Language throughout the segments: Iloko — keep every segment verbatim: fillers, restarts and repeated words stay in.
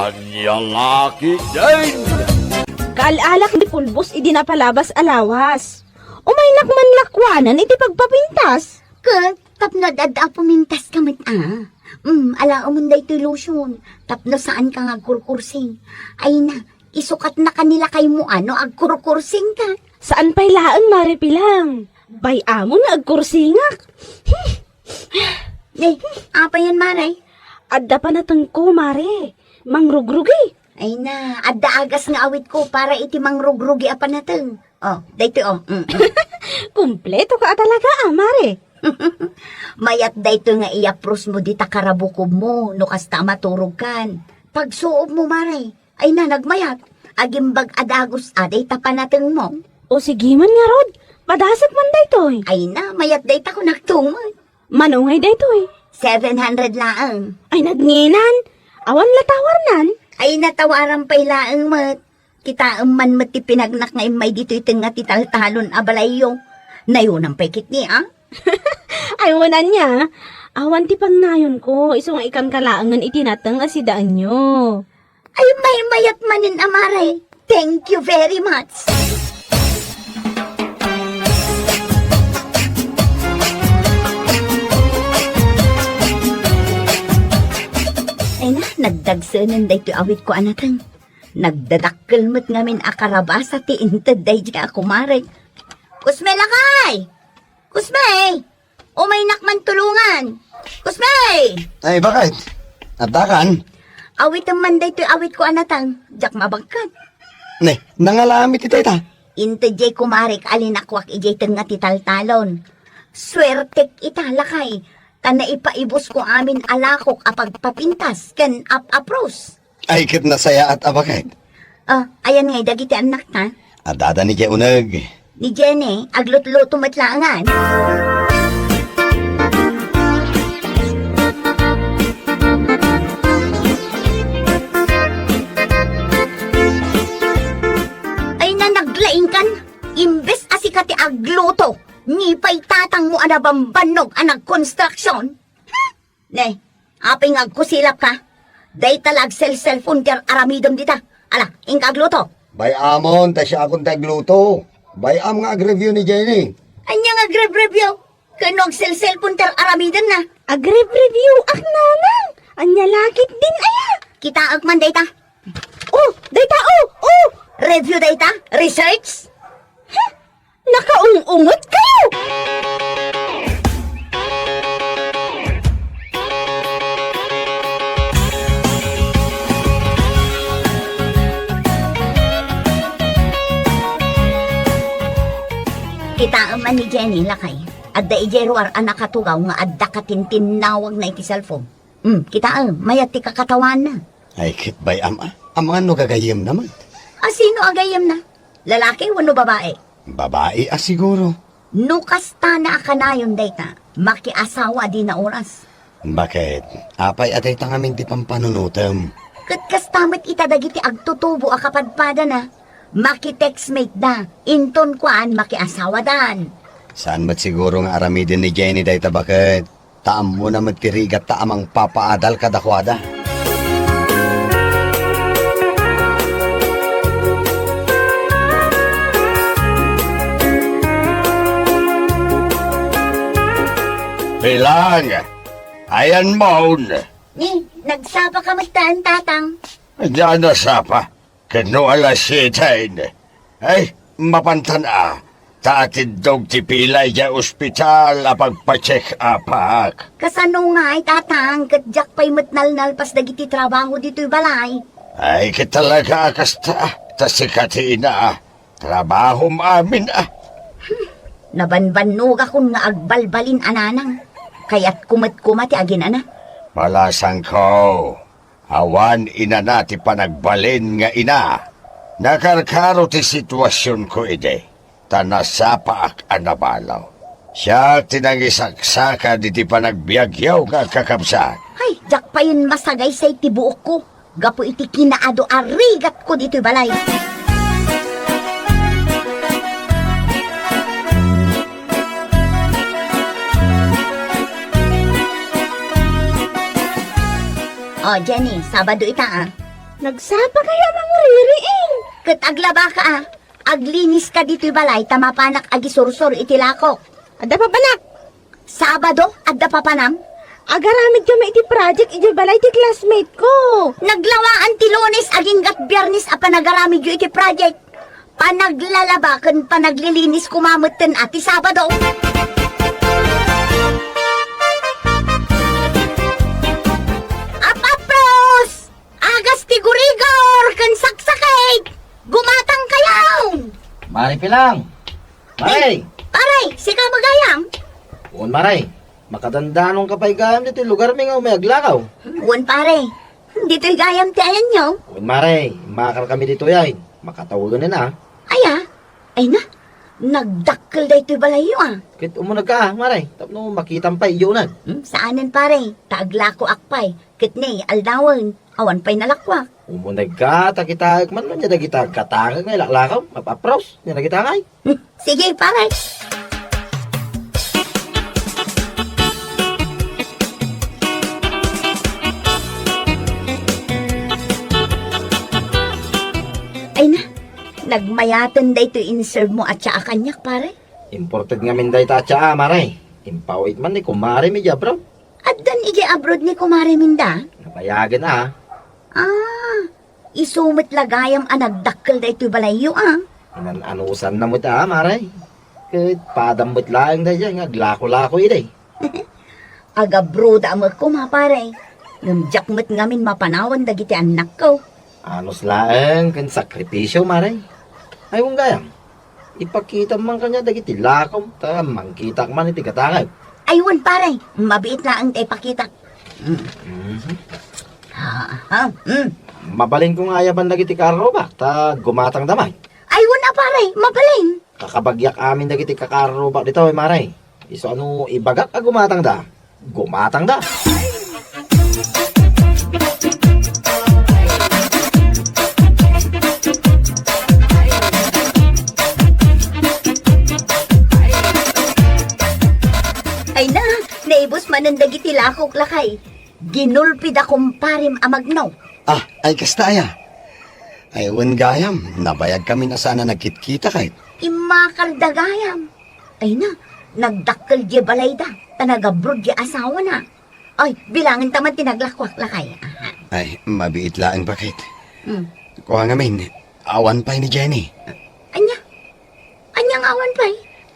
Ania la ketdin? Kaal-alak ni Pulbos idi napalabas a lawas. Umaynak man lakuanan iti pagpapintas. Ket tapno adda a pumintas ka met a. Mm, alaemon daytoy lotion. Tapno saan ka nga agkurkursing. Ay na, isukatna ka ni lakaymo a no agkurkursing ka. Saan pay laeng, Mare Pilang. Bay-amon nga agkursingak. Eh, apay yan, Mare? Adda panatengko, Mare. Mangrugrugi. Ay na, adda agas nga awitko para iti mangrugrugi a panateng. Oh, daytoy, oh. Mm, mm. Kumpleto ka a talaga, a, Mare. Mayat daytoy nga iyaprosmo dita karabukobmo no kasta a maturogkan. Pagsuobmo, Mare. Ay na, nagmayat. Agimbag a dagus a dayta panatengmo. O sige man ngarud, padasek man daytoy. Ay na, mayat dayta kunakto met. Mano ngay daytoy? Seven hundred laeng. Ay, nagnginan. Awan la tawarnan. Ay, natawaran pay laeng met. Kitaem man met ti pinagnak nga immay ditoy tengnga ti taltalon a balayyo. Nayonan pay ketdi, a? Ay, wen ania. Awan ti pangnayonko, isu nga ikanka laengen iti nateng a sidaenyo. Ay, maymayat manen a, Mare. Thank you very much. Ay na, nagdagsenen daytoy awitko a nateng. Nagdadakkel met ngamin a karabasa ti inted daydiay a kumarek. Kusme, lakay! Kusme! Umaynak man tulongan. Kusme! Ay, bakit? Addakan? Awitem man daytoy awitko a nateng, diak mabagkat. Ne, nangalam iti dayta? Inted diay kumarek a linakuak idiay tengnga ti taltalon. Suertek ita, lakay, ta naipaibusko amin a lakok a pagpapintas ken ap-apros. Ay, ket nasayaat a baket. Ah, ayan ngay dagiti annakta? Addada ni Jay uneg. Ni Jenny, aglutluto met laengan. Ay, na naglaingkan. Imbes a sika ti agluto, ni pay tatangmo a nabambannog a nagkonstruksyon. Ne, apay nga agkusilap ka? Dayta la agselselpon ti ar-aramidem dita. Ala, inka agluto. Bay-amon, ta siakon ti agluto. Bay-am nga agreview ni Jenny. Ania nga agreview? Ken no agselselpon ti ar-aramidem na. Agreview ak nanang. Ania la ketdin aya? Kitaek man dayta. Oh, dayta, oh, oh! Review dayta? Research? Huh? Nakaung-unget kayo! Kitaem man ni Jenny, lakay. Adda idiay ruar a nakatugaw nga adda katintinnawagna iti cellphone. Hmm, kitaem, mayat ti kakatawaanna. Ay, ket bay-am a. Amangan no gagayyemna met. A, sino a gayyemna? Lalaki wenno babae? Babae a siguro. No kastana a kanayon dayta, makiasawa a dina oras. Baket, apay a dayta ngamin ti pampanunotem? Ket kasta met ita dagiti agtutubo a kapadpadana, makitextmate da, inton kuan makiasawadan. Saan met siguro nga aramiden ni Jenny dayta baket? Ta ammona met ti rigatta a mangpapaadal kadakuada. Bilang, ayan mon. Ni, nagsapa ka met, Tatang. Diyan nasapa. Ket no alas siete, ay, mapantan a, ta atiddog ti pilay diay ospital a pagpa-check-upak. Kasano ngay, Tatang, ket diak pay met nalnalpas dagiti trabaho ditoy balay? Ay, ket talaga a kasta, ta sika ti ina, trabahom amin a. Hmm, nabanbannogakon nga agbalbalin a nanang. Kayatko met koma ti aginana. Malasangko. Awan inana ti panagbalin nga ina. Nakarkaro ti situasionko idi, ta nasapaak a nabalo. Siak ti nangisaksakad iti panagbiagyo nga agkakabsat. Ay, diak payen masagaysay ti buokko gapu iti kinaadu a rigatko ditoy balay. O, Jenny, Sabado ita, a. Nagsapa kayo a mangririing. Ket aglabaka a. Aglinis ka ditoy balay ta mapanak agisursor iti lakok. Adda papanak. Sabado, adda papanam? Agaramid kami iti project idiay balay ti classmate ko. Naglawaan ti Lunes aginggat Biyernes a panagaramidyo iti project. Panaglalaba ken panaglilinis koma metten a ti Sabado. Apapros! Agas ti gurigor ken saksakit! Gumatang kayo! Mare Pilang! Mare! Pare, sika met gayam? Wen, Mare. Makadandanonka pay gayam ditoy lugarmi nga umay aglakaw. Wen, pare. Ditoy gayam ti ayanyo? Wen, Mare. Immakar kami ditoy ay. Makatawagen na. Aya? Ay na, nagdakkel daytoy balayyo a. Ket umunegka, Mare. Tapno makitam pay idiay uneg. Hmm, saanen, pare. Ta aglakoak pay. Ket ni, aldawen, awan pay nalakuak. Umunegka, ta kitaek man no ania dagita agkatangek nga ilaklakaw, mapapros, nia dagita ngay. Hmm, sige, pare. Ay na, nagmayaten daytoy in-serve mo a tsaa kaniak, pare. Imported ngamin dayta a tsaa, Mare. Impaw-it man ni kumarem idiay abroad. Addan idiay abroad ni kumarem inda? Nabayagen a. Ah, isu met la gayam a nagdakkel daytoy balayyo a. Inan-anusanna met a, Mare. Ket padam met laeng daydiay nga aglako-lako idi. Agabroad a met koma, pare. Ngem diak met ngamin mapanawan dagiti annakko. Anus laeng ken sakripisio, Mare. Ay, wen gayam. Ipakitam man kaniak dagiti lakom, ta mangkitak man iti gatangek. Ay, wen, pare. Mabiit laeng ta ipakitak. Mm. Mhm. Ha, ha, mm. Mabalinko nga ayaban dagiti karrubak, ta gumatangda man. Ay, wen a, pare. Mabalin. Kakabagiak amin dagiti kakarrubak ditoy, Mare. Isu a no ibagak a gumatangda, gumatangda. Ay na, naibus manen dagiti lakok, lakay. Ginulpida kumparem a magno. Ah, ay kasta aya? Ay, wen gayam, nabayag kami na saan a nagkitkita kay. Immakarda gayam. Ay na, nagdakkel diay balayda, ta nagabroad diay asawana. Ay, bilangen ta man ti naglakuak, lakay. Aha. Ay, mabiit laeng, baket. Hmm. Kua ngamin, awan pay ni Jenny. Ania? Ania nga awan pay?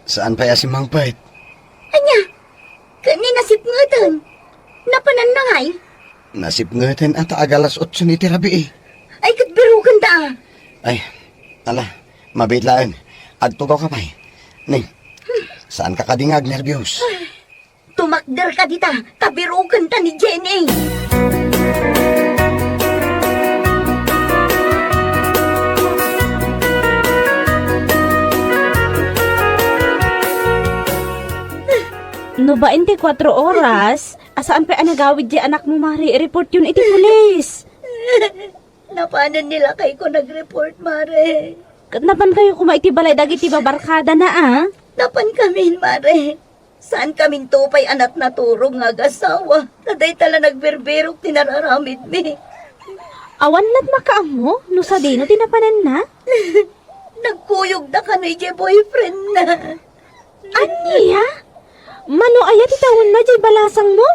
Saan pay a simmangpet? Ania? Ket ni nasipngeten? Napananna ngay? Nasipngeten a ta agalas otso iti rabii. Ay, ket birukenda a. Ay, ala, mabiit laeng. Agtugaw ka pay. Ni, saan ka kadi nga agnerbios? Tumakderka dita, ta birukenta ni Jenny. No bain ti kuatro oras, a saan pay a nagawid diay anakmo, Mare, i-report yon iti pulis. Napanen ni lakayko nag-report, Mare. Ket napan kayo koma iti balay dagiti babarkadana, a? Napan kamin, Mare. Saan kaminto pay a natnaturog nga agasawa, ta dayta la nagbirbirok ti nararamidmi. Awan lat makaammo no sadino ti napananna? Nagkuyogda kano idiay boyfriendna. Ania? Mano aya ti tawenna diay balasangmo?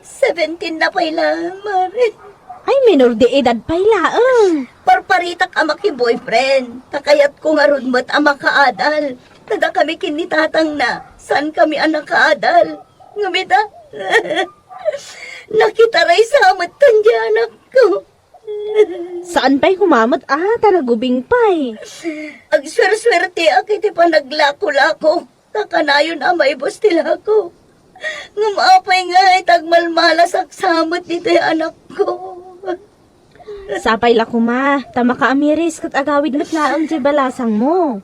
Seventeen na pay laeng, Mare. Ay, menor de edad pay laeng. Parparitak a maki-boyfriend. Ta kayatko ngarud met a makaadal. Ta dakami ken ni tatangna, saan kami a nakaadal. Ngem ita, nakitaray sa met ti anakko. Saan pay koma met a, ta nagubing pay. Agsuersuerteak iti panaglako-lako, ta kanayon a maibus ti lako. Ngem apay ngay ta agmalmalasak sa met ditoy anakko? Sapay la koma, ta makaamiris ket agawid met laeng diay balasangmo.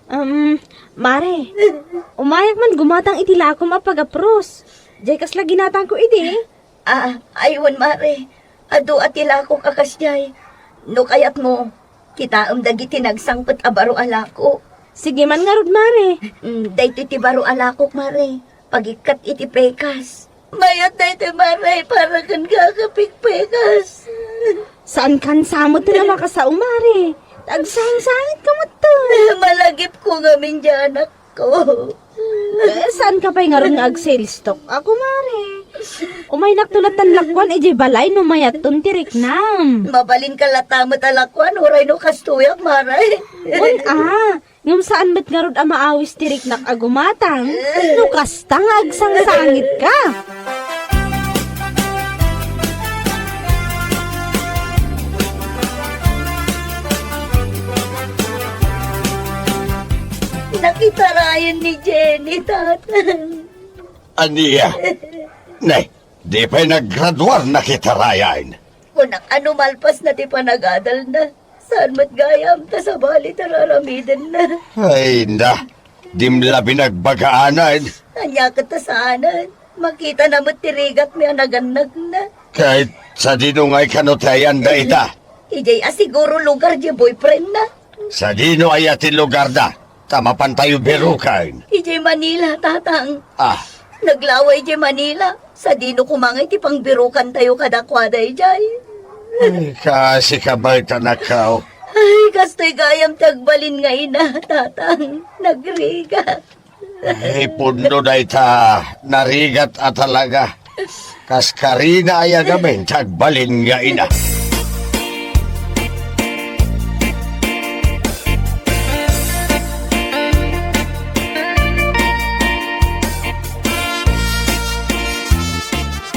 Um, Mare, umayak man gumatang iti lakom a pagapros. Diay kasla ginatangko idi. Ah, ay wen, Mare. Adu a ti lakok a kasdiay. No kayatmo, kitaem dagiti nagsangpet a baro a lako. Sige man ngarud, Mare. Mm, daytoy ti baro a lakok, Mare. Pagikkat iti pekas. Mayat daytoy, Mare, para ken gagapik pekas. Saankan sa met a makasao, Mare. Agsangsangitka met. Malagipko ngamin diay anakko. Eh, saanka pay ngarud nga ag-sales talk? Ako, Mare. Umaynakto latta lakuan idiay balay no mayatton ti riknam. Mabalinka latta met a lakuan, uray no kastoyak, Mare. Wen a, ngem saan met ngarud a maawis ti riknak a gumatang no kasta nga agsangsangitka. Nakitarayan ni Jenny, Tatang. Ania? Nay, di pay naggraduar, nakitarayan. Kunak, ano malpas na ti panagadalna? Saan met gayam ta sabali ti raramidenna? Ay, na, dim labi nagbagaanan. Ania ket ta saanen? Makitana met ti rigatmi a nagannagna. Ket sadino ngay kano ti ayanda ita? Idiay a siguro lugar ti boyfriendna. Sadino aya ti lugarda? Ta mapantayo biruken. Idiay Manila, Tatang. Ah. Naglawa idiay Manila. Sadino koma ngay ti pangbirukantayo kadakuada idiay? Ay, kaasi ka met, anakko. Ay, kastoy gayam ti agbalin nga ina, Tatang. Nagrigat. Ay, pudno dayta, narigat a talaga. Kas karina aya ngamin ti agbalin nga ina.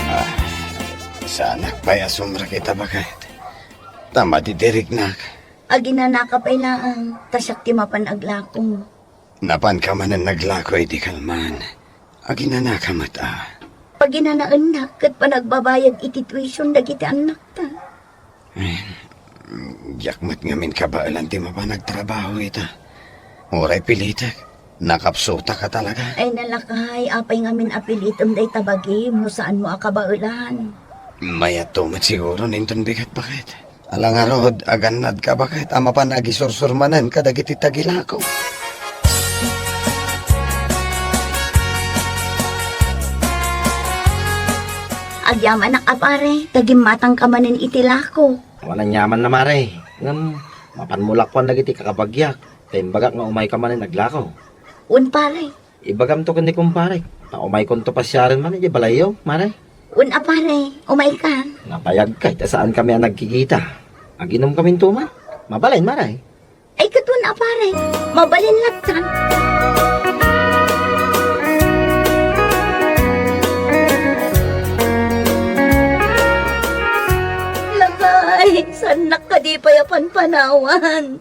Ah, saanak pay a sumrek ita, baket. Ta madi ti riknak. Aginanaka pay laeng, ta siak ti mapan aglako. Napanka manen naglako iti kalman. Aginanaka met a. Paginanaennak ket panagbabayad iti tuition dagiti annakta. Ay, diak met ngamin kabaelan ti mapan agtrabaho ita. Uray pilitek, nakapsutak a talaga. Ay, nalakay, apay ngamin a pilitem dayta bagim no saanmo a kabaelan? Mayatto met siguro inton bigat, baket. Ala ngarud, agannadka, baket, a mapan agisursur manen kadagiti tagilako. Agyamanak a pare, ta gimmatangka manen iti lako. Awan aniamanna, mare. Ngem, mapanmo lakuan dagiti kakabagiak, ta imbagak nga umayka manen aglako. Wen, pare. Ibagamto ken ni kumparek, ta umaykonto pasiaren man idiay balayyo, mare. Wen a, pare, umayka. Nabayagkay ta saankami a nagkikita. Aginumkaminto man. Mabalin, mare. Ay, ket wen a, pare. Mabalin latta. Lakay, saannak kadi pay a panpanawan.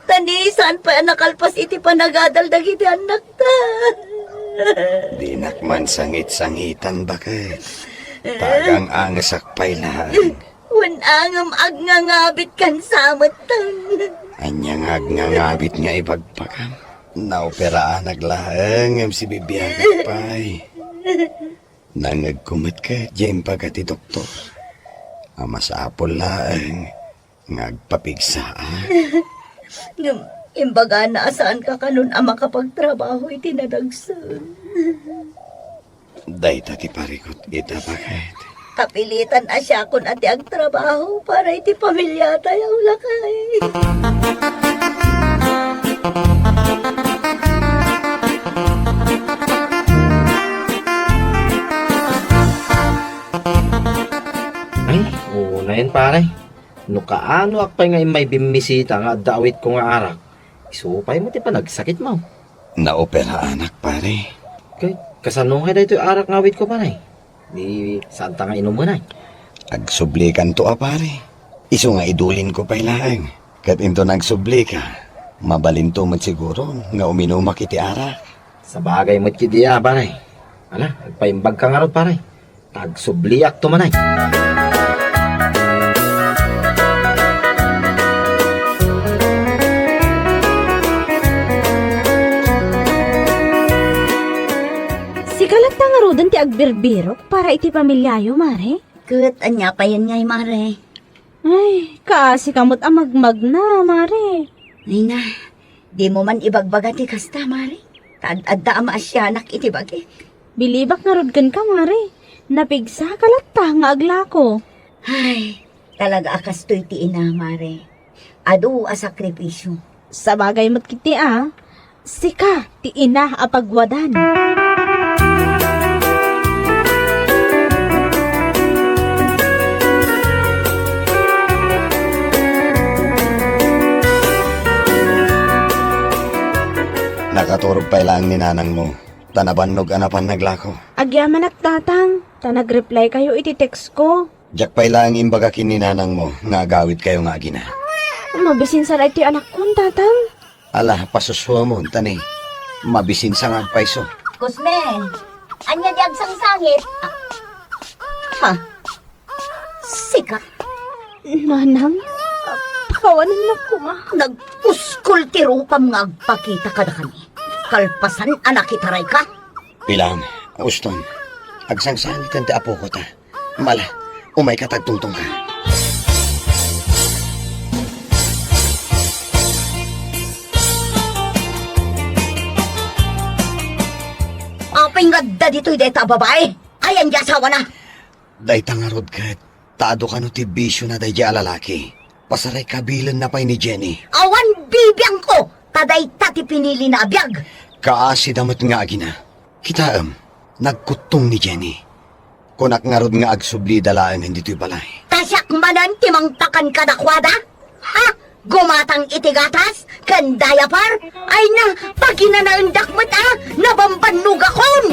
Ta ni saan pay a nakalpas iti panagadal dagiti annakta. Dinak man sangit-sangitan, baket. Ta agang-angesak pay laeng. Wen a, ngem agngangabitkan sa metten. Ania nga agngangabit nga ibagbagam? Naoperaanak laeng ngem sibibiagak pay. Nangngegko met ket diay impaga ti doktor a masapul laeng nga agpapigsaak. Ngem imbagana a saanka kanon a makapagtrabaho iti nadagsen. Dayta ti parikut ita, baket. Kapilitan a siakon a ti agtrabaho para iti pamiliata, lakay. Ay, unayen, pare. No kaanoak pay nga immay bimmisita nga adda awitko nga arak, isu pay met ti panagsakitmo. Naoperaanak, pare. Kay, kasano ngay daytoy arak nga awitko, pare? Di, saanta nga inumen, ay? Agsublikanto a, pare. Isu nga idulinko pay laeng. Ket inton agsublika, mabalinto met siguro nga uminumak iti arak. Sabagay met ketdi a, pare. Ala, agpaimbagka ngarud, pare. Agsubliakto man, ay. Sika latta ngaruden ti agbirbirok para iti pamiliayo, mare? Ket ania payen ngay, mare? Ay, kaasika met a magmagna, mare. Ay na, dimo man ibagbaga ti kasta, mare. Ta ad-adda a maasianak iti bagik. Bilibak ngarud kenka, mare. Napigsaka latta nga aglako. Ay, Talaga a kastoy ti ina, Mare. Adu a sakripisyo. Sabagay met ketdi a, sika ti ina a pagwadan. Nakaturog pay laeng ni nanangmo, ta nabannog a napan naglako. Agyamanak, Tatang, ta nag-reply kayo iti text ko. Diak pay laeng imbaga ken ni nanangmo nga agawidkayo nga agina. Mabisinsa daytoy anakko, Tatang. Ala, pasusuamon, ta ni, mabisinsa nga agpayso. Cosme, ania di agsangsangit? Ah, ha? Sika? Nanang, pakawanennak koma. Nagpuskol ti rupam nga agpakita kadakami. Kalpasan a nakitarayka? Pilan, Uston, agsangsangiten ti apoko ta. Mala, umayka ta agtungtongka. Apay nga adda ditoy dayta a babae? Ayan ti asawana? Dayta ngarud ket, ta adu kano ti bisiona daydiay a lalaki. Pasaraykabilenna pay ni Jenny. Awan bibiangko, ta dayta ti pinilina a biag. Kaasida met nga agina. Kitaem, nagkuttong ni Jenny. Kunak ngarud nga agsubli ida laengen ditoy balay. Ta siak manen ti mangpakan kadakuada? Ha? Gumatang iti gatas ken diaper? Ay na, paginanaendak met a, nabambannogakon!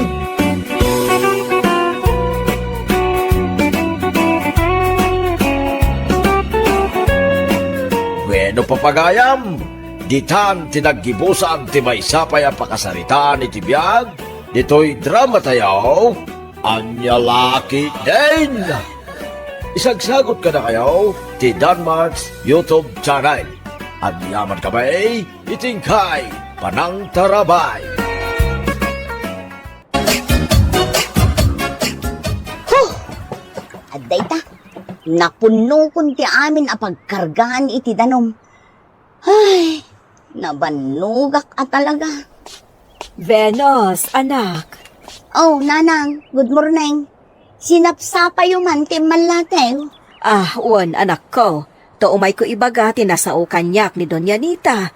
Bueno, papagayam, ditan ti naggibusan ti maysa pay a pakasaritaan iti biag ditoy drama tayo. Ania la ketdin? Isagsagot kadakayo ti Danmark's YouTube channel. Agyaman kami iti inkay panangtarabay. Huh! Adda ita, napunnokon ti amin a pagkargaan iti danum. Ay, nabannogak a talaga. Venus, anak. Oh, Nanang, good morning. Sinapsapayo man ti immallatew? Ah, wen, anakko. Ta umayko ibaga ti nasao kaniak ni Doña Nita.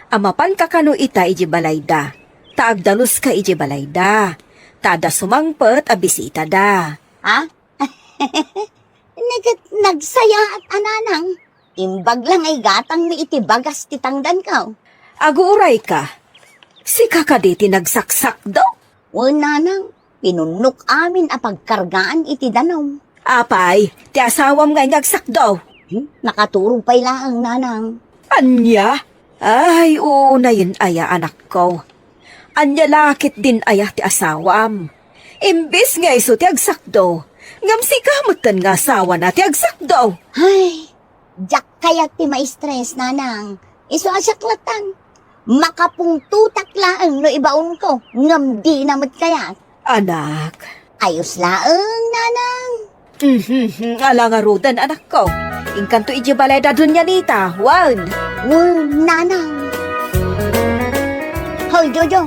A mapanka kano ita idiay balayda. Ta agdaluska idiay balayda. Ta adda sumangpet a bisitada. Ha? Nagsayaat a, Nanang. Imbag la nga igatangmi iti bagas ti tangdanko. Aguray ka. Sika kadi ti nagsaksakdo? Wen, Nanang, pinunnok amin a pagkargaan iti danum. Apay, ti asawam ngay nga agsakdo? Hmm? Nakaturog pay laeng, Nanang. Ania? Ay, uunayen aya, anakko. Ania la ketdin aya ti asawam? Imbes nga isu ti agsakdo, ngem sika metten nga asawana ti agsakdo. Ay, diak kayat ti maistres, Nanang. Isu a siak latta. Makapungtotak laeng no ibaonko, ngem dina met kayat. Anak. Ayos laeng, Nanang. Mhm, ala ngaruden, anakko. Inkanto idiay balay da Doña Nita, wen. Wen, Nanang. Hoy, Jojo,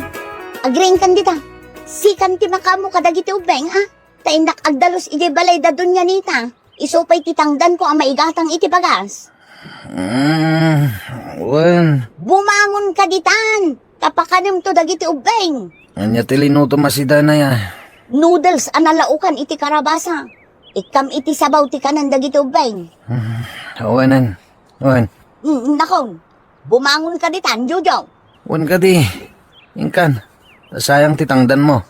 agriingkan dita. Sikan ti makaammo kadagiti ubbing, a? Ta innak agdalus idiay balay da Doña Nita. Isu pay ti tangdanko a maigatang iti bagas. Mm, wen. Bumangonka ditan, ta pakanemto dagiti ubbing. Ania ti linutom a sidanay a? Noodles a nalaokan iti karabasa. Ikkam iti sabaw ti kanen dagiti ubbing. Mm, wen, wen. Mm, nakon. Bumangonka ditan, Jojo. Wen kadi, inkan, ta sayang ti tangdanmo.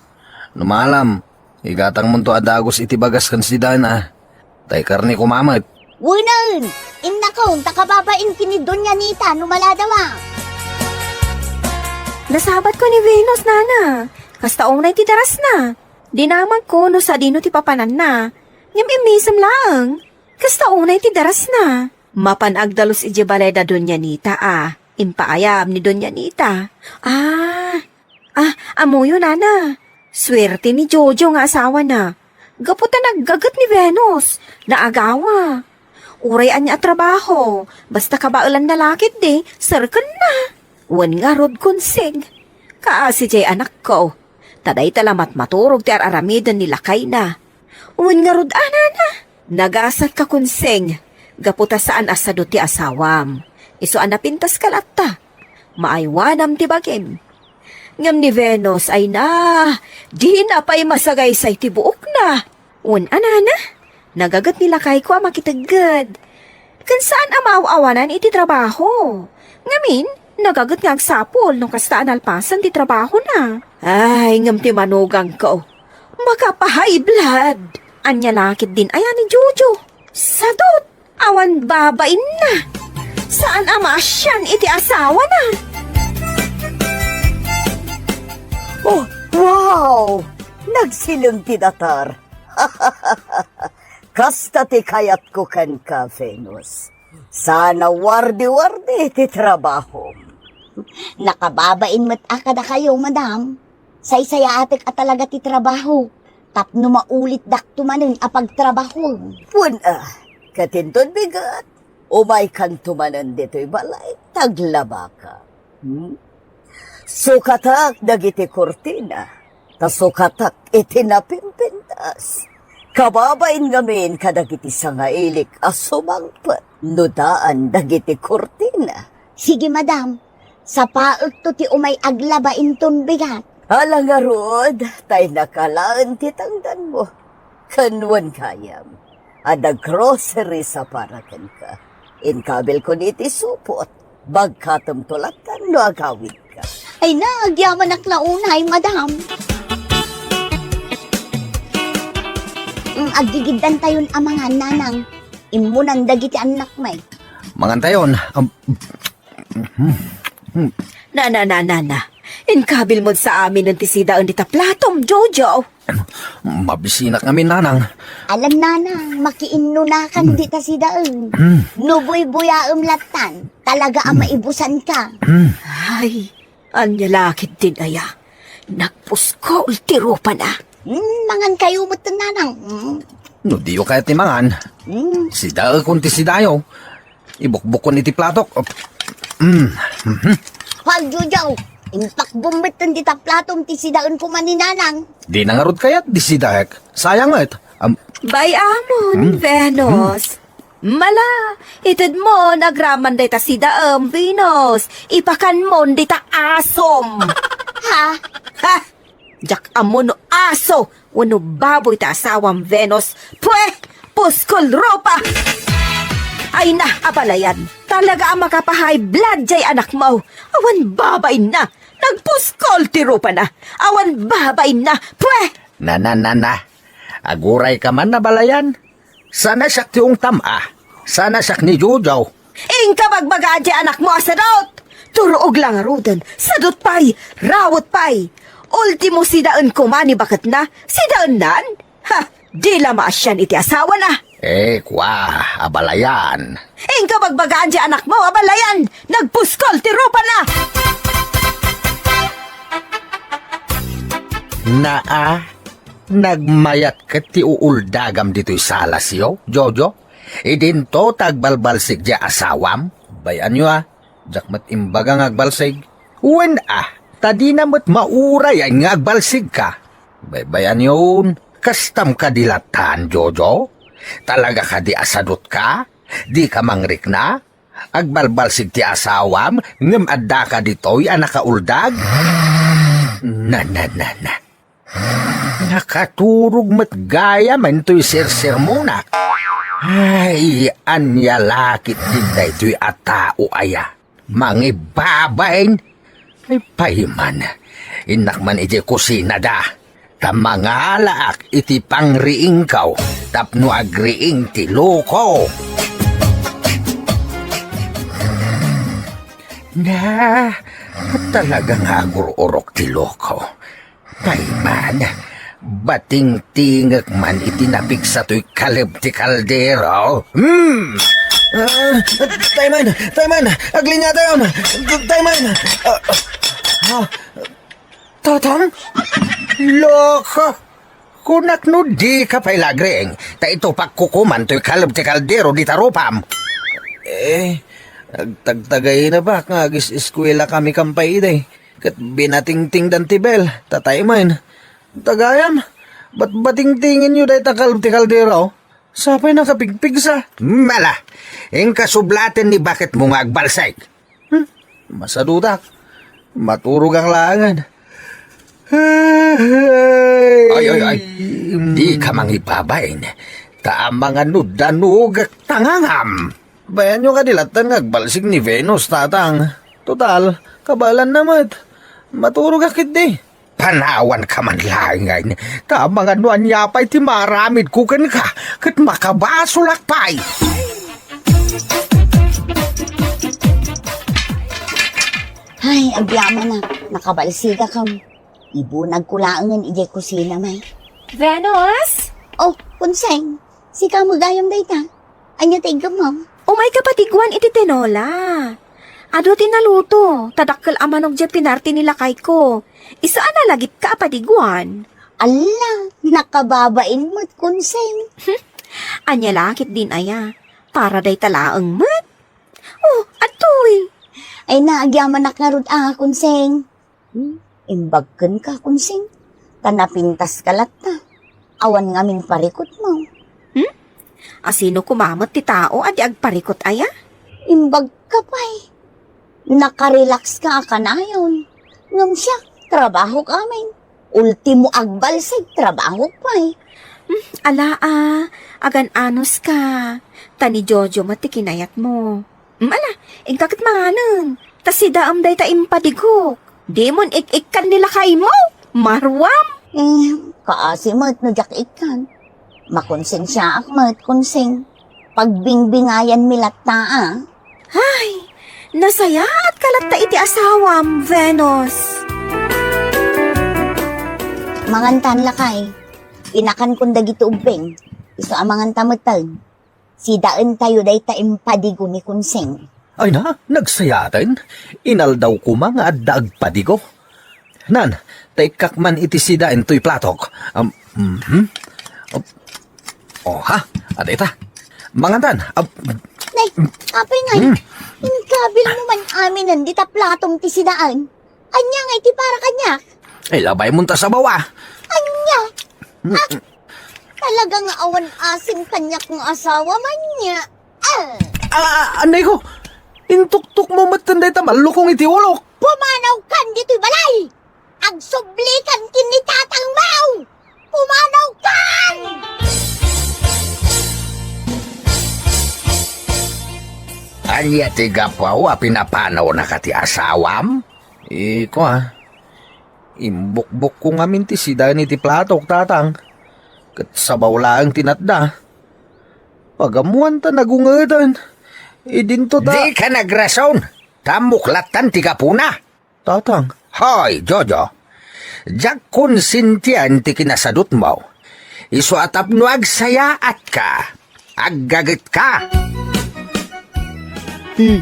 No maalam, igatangmonto a dagus iti bagas ken si Dana, ta ikarne koma met. Wenen, innakon, ta kababain ken ni Doña Nita no maladawa. Nasabatko ni Venus, Nana. Kasta unay ti darasna. Dinamagko no sadino ti papananna. Ngem immisem laeng. Kasta unay ti darasna. Mapan agdalus idiay balay da Doña Nita a. Impaayab ni Doña Nita. Ah, ah, ammoyo, Nana. Suerte ni Jojo nga asawana. Gapu ta naggaget ni Venus, naagawa. Uray ania a trabaho, basta kabaelanna la ketdi, serkenna. Wen ngarud, Kunsing. Kaasi diay anakko. Ta dayta la matmaturog ti ar-aramiden ni lakayna. Wen ngarud, a, Nana, nagasatka, Kunsing. gapu ta saan a sadu ti asawam. Isu a napintaska latta. Maaywanam ti bagim. Ngem ni Venus, ay na, dina pay masagaysay ti buokna. Wen a, nana, nagaget ni lakayko a makitegged. Ken saan a maaw-awanan iti trabaho. Ngamin, nagaget nga agsapul no kasta a nalpasen ti trabahona. Ay, ngem ti manugangko, makapa-high blood. Ania la ketdin aya ni Jojo? Sadut! Awan babainna. Saan a maasian iti asawana. Oh, wow! Nagsileng ti datar. Kasta ti kayatko kenka, Venus. Sana wardi-wardi ti trabahom. Nakababain met a kadakayo, madam. Saysayaatek a talaga ti trabaho tapno maulitdakto manen a pagtrabaho. Wen a, ket inton bigat, umaykanto manen ditoy balay, taglabaka. Hmm? Sukatak dagiti kurtina, ta sukatak iti napimpintas. Kababain ngamin kadagiti sangailik a sumangpet no daan dagiti kurtina. Sige, madam. Sapaekto ti umay aglaba inton bigat. Ala ngarud, tay nakalaen ti tangdanmo. Ken wen gayam, adda groceries a para kenka. Inkabilkon iti supot. Bagkatemto lattan no agawidka. Ay na, agyamanak la unay, madam. Mm, aggigiddantayon a mangan, nanang. Immunan dagiti annakmi. Mangantayon. Um, Na, na, na, na, na. Inkabilmon sa amin ti sidaen dita platom, Jojo. Mabisinak ngamin, nanang. Alan, nanang, makiinnunakan dita sidaen. No buybuyaem lattan, talaga a maibusanka. Ay, ania la ketdin aya? Nagpuskol ti rupana. Hmm, mangankayo met, nanang. Hmm. No diyo kayat ti mangan, sidaekon ti sidayo. Ibukbukkon iti platok. Mm. Mhm. Hoy, Jojo, impakbom met dita platom ti sidaen koma ni nanang. Dina ngarud kayat ti sidaek. Sayang met. Am- Bay-amon, Venus. Mala, itedmon agraman dayta sidaem, Venus. Ipakanmon dita asom. Ha? Ha? Diak ammo no aso wenno baboy ti asawam, Venus. Pwe! Puskol rupa! Ay na, abalayan. Talaga a makapa-high blood jay anakmo. Awan babainna. Nagpuskol ti rupana. Awan babainna. Pwe! Na, na, na, na. Agurayka man, abalayan. Saan a siak ti ungtam a? Saan a siak ni Jojo? Inka bagbagaan ti anakmo a sadut! Turuog la ngaruden, sadut pay, rawet pay! Ultimo sidaen koma ni baketna, sidaennan? Ha! Di la maasian iti asawana! Eh, kua, abalayan. Inka bagbagaan ti anakmo, abalayan! Nagpuskol ti rupana! Naa, Nagmayat ket ti uuldagam ditoy salasyo, Jojo? Idinto ta agbalbalsig diay asawam? Bay-anyo a, diak met imbaga nga agbalsig. Wen a, ta dina met mauray nga agbalsigka. Baybay-anyon, kastam kadi lattan, Jojo? Talaga kadi a sadutka? Dika mangrikna? Agbalbalsig ti asawam, ngem addaka ditoy a nakauldag? Na, na, na, na. Nakaturog met gayam intoy sersermonak. Ay, ania la ketdin daytoy a tao aya? Mangibabain? Ay, payman. Innak man idiay kusinada. Ta mangalaak iti pangriingko tapno agriing ti loko. Na, talaga nga agur-urok ti loko. Payman, batingtingek man iti napigsa toy kaleb ti kaldero. Hmm! Ah, tayman! Tayman! Aglinya tayon! Tayman! Ah, ah, Tatang? Loko! Kunak no dika pay la agriing, ta itupak ko koman toy kaleb ti kaldero dita rupam. Eh, agtagtagayna bak nga agis-eskuela kami kampay idi. Ket binatingtingdan ti bel, ta tayman. Tagayam, bat batingtingenyo dayta kaleb ti kaldero? Sapay nakapigpigsa. Mala, inka sublaten ni baketmo nga agbalsig. Hmm? Masadutak. Maturogak laengen. Ay, ay, ay. Di ka mangibabain. Ta amangan no danugak tangangam. Bayanyo kadi latta nga agbalsig ni Venus, tatang. Total, kabaelanna met. Maturogak ketdi. Panawanka man laengen, ta amangan no ania pay ti maaramidko kenka, ket makabasolak pay. Ay, agyamanak, nakabalsigakam. Ibunagko laengen idiay kusina, may. Venus? Oh, Konseng, sika met gayam dayta. Ania ti iggammo? Umayka patiguan iti tinola. Adu ti naluto, ta dakkel a manok diay pinarti ni lakayko. Isu a nalagitka a patiguan. Alla, nakababain met, Konseng. Ania la ketdin aya? Para dayta laeng met. Oh, adtoy. Ay na, agyamanak ngarud a, Konseng. Hmm, imbag kenka, Konseng, ta napintaska latta. Awan ngamin parikutmo. Hmm? Asino koma met ti tao a di agparikut aya? Imbagka pay. Nakarelaxka a kanayon. Ngem siak, trabahok amin. Ultimo agbalsig, trabahok pay. Hmm, ala a, agan-anuska. Ta ni Jojo met ti kinayatmo. Mm, ala, inka ket manganen. Ta sidaem dayta impadigok. Dimon ik-ikkan ni lakaymo. Maruam. Eh, kaasi met no diak ikkan. Makonsensiaak met, Konseng. Pagbingbingayanmi latta, a. Ay, nasayaatka latta iti asawam, Venus. Mangantan, lakay. Inakankon dagiti ubbing. Isu a manganta metten. Sidaentayo dayta impadigo ni Konseng. Ay na, nagsayaaten. Inaldaw koma nga adda agpadigo. Nan, taikkak man iti sidaen toy platok. Am, mhm. Am, oh, ha? Adda ita. Mangantan. Am, Nay, apay ngay, hmm, inkabilmo man aminen dita platong ti sidaen. Ania ngay ti para kaniak? Ay, labaymon ta sabaw, a. Ania? Ah, talaga nga awan asin kaniak nga asawa man niya. Ah! Ah, anay ko! Intuktok mo met dayta mallukong iti ulok! Pumanawkan ditoy balay! Agsublikan ken ni tatang mo! Pumanawkan! Ania ti gapu a pinapanawnaka ti asawam? Iko, a. Imbukbukko ngamin ti sidaen iti platok, tatang. Ket sabaw laeng ti natda. Pagammoan ta nagungeden. Idinto ta Dika nagrason. Ta ammok lattan ti gapuna. Tatang. Hoy, Jojo. Diak konsintian ti kinasadutmo. Isu a tapno agsayaatka, aggagetka. Hmm.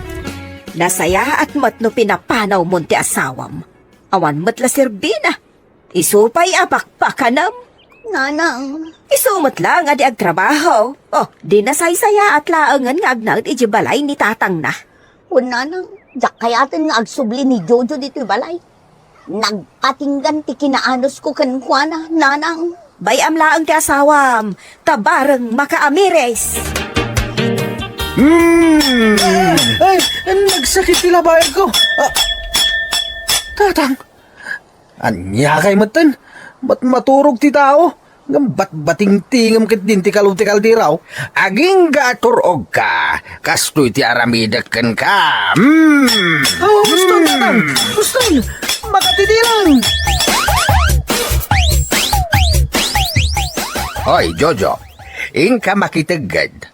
Nasayaat met no pinapanawmon ti asawam. Awan met la serbina. Isu pay a pakpakanam. Nanang. Isu met la nga di agtrabaho. Oh, di nasaysayaat laengen nga agnaed idiay balay ni tatangna. Wen, nanang, diak kayaten nga agsubli ni Jojo ditoy balay. Nagpatinggan ti kinaanosko kenkuana, nanang. Bay-am laeng ti asawam, ta bareng makaamiris. Hmm. Ay, nagsakit ti labayan ko. Ah, tatang, ania kay metten? Mat-, maturog ti tao. Ngem batbatingtingem ketdin ti kalu ti kaldero. Agingga a tur-ogka, kastoy ti aramidek kenka. Hmm. Oh, gusto, tatang. Gusto. Makatidilan. Hoy, Jojo. Inka makitegged.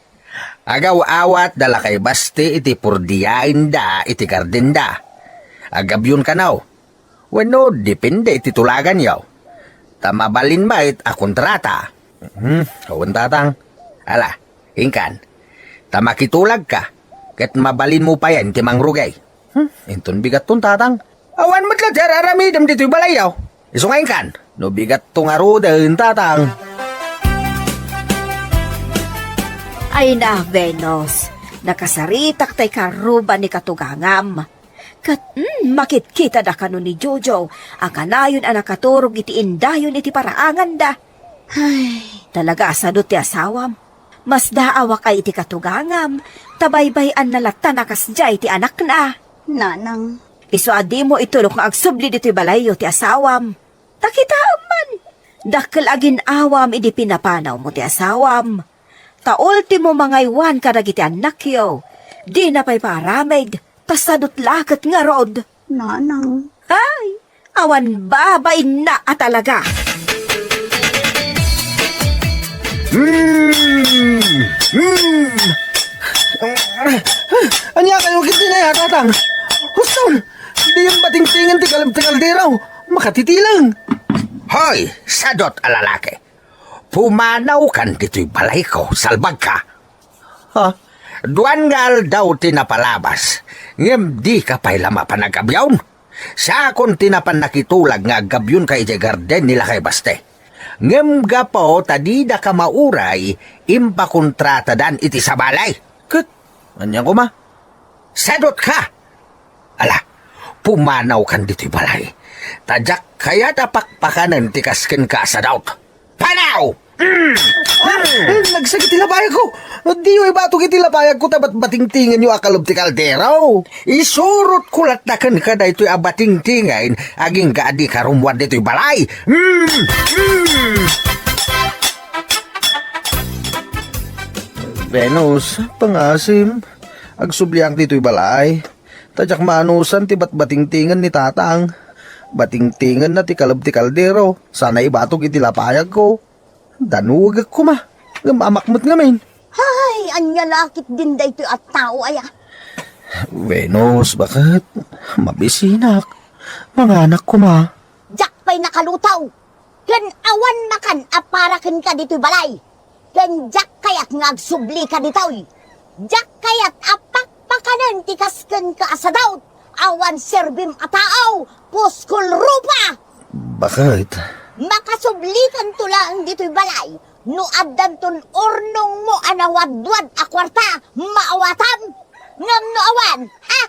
Agaw-awat da lakay basti iti purdiaenda iti gardenda. Agabyon kano. Wenno, depende iti tulaganyo. Ta mabalin met a kontrata. Hmm, wen, tatang. Ala, inkan. Ta makitulagka, ket mabalinmo payen ti mangrugi. Hmm, inton bigatton, tatang. Awan met la ti ar-aramidem ditoy balayyo. Isu nga inkan, no bigatto ngaruden, tatang. Ay na, Venus, nakasaritak tay karuba ni katugangam. Ket, mm, makitkitada kano ni Jojo a kanayon a nakaturog iti indayon iti paraanganda. Ay, talaga a sadu ti asawam. Masdaawak ay iti katugangam, ta baybay-anna latta a kasdiay ti anakna. Nanang. Isu a dimo itulok nga agsubli ditoy balayyo ti asawam. Ta kitaem man, dakkel a gin-awam idi pinapanawmo ti asawam. Ta ultimo mangaywan kadagiti annakyo, dina pay maaramid, ta sadot la ket ngarud. Nanang. Ay, awan babainna a talaga. Mm! Mm! Ania kayo, kiti na ya, Tatang? Husto! Diyon batingtingen ti kalab ti kaldero. Makatitileng. Hoy, sadot a lalaki. Pumanawkan ditoy balayko, salbagka. Ha? Duan nga aldaw ti napalabas, ngem dika pay la mapan aggabion. Siakon ti napan nakitulag nga aggabion ka idiay garden ni Lakay Baste. Ngem gapu ta didaka mauray, impakontratadan iti sabali. Ket, ania koma? Sadot ka! Ala, pumanawkan ditoy balay. Ta diak kayat a pakpakanen ti kas kenka a sadot. Panaw! Mm! Mm! Nagsagit ti lapayagko! Diyo ibatok iti lapayagko ta batbatingtingenyo a kalab ti kaldero. Isurotko latta kenka daytoy a batingtingen agingga a dika rummuar ditoy balay. Mm! Mm! Venus, pangasim, agsubliak ditoy balay. Ta diak maanusan ti batbatingtingen ni Tatang. Batingtingenna ti kalab ti kaldero, sana ibatok iti lapayagko. Danuwagek koma, ngem amak met ngamin. Hay, ania la ketdin daytoy a tao aya? Venus, baket? Mabisinak. Manganak koma. Diak pay nakalutaw. Ken awan makan a para kenka ditoy balay. Ken diak kayat nga agsublika ditoy. Diak kayat a pakpakanen ti kas kenka a sadot. Awan serbim a tao, puskol rupa! Baket? Makasublikanto laeng ditoy balay no addanton urnongmo a nawadwad a kuarta, maawatam. Ngem no awan, ha?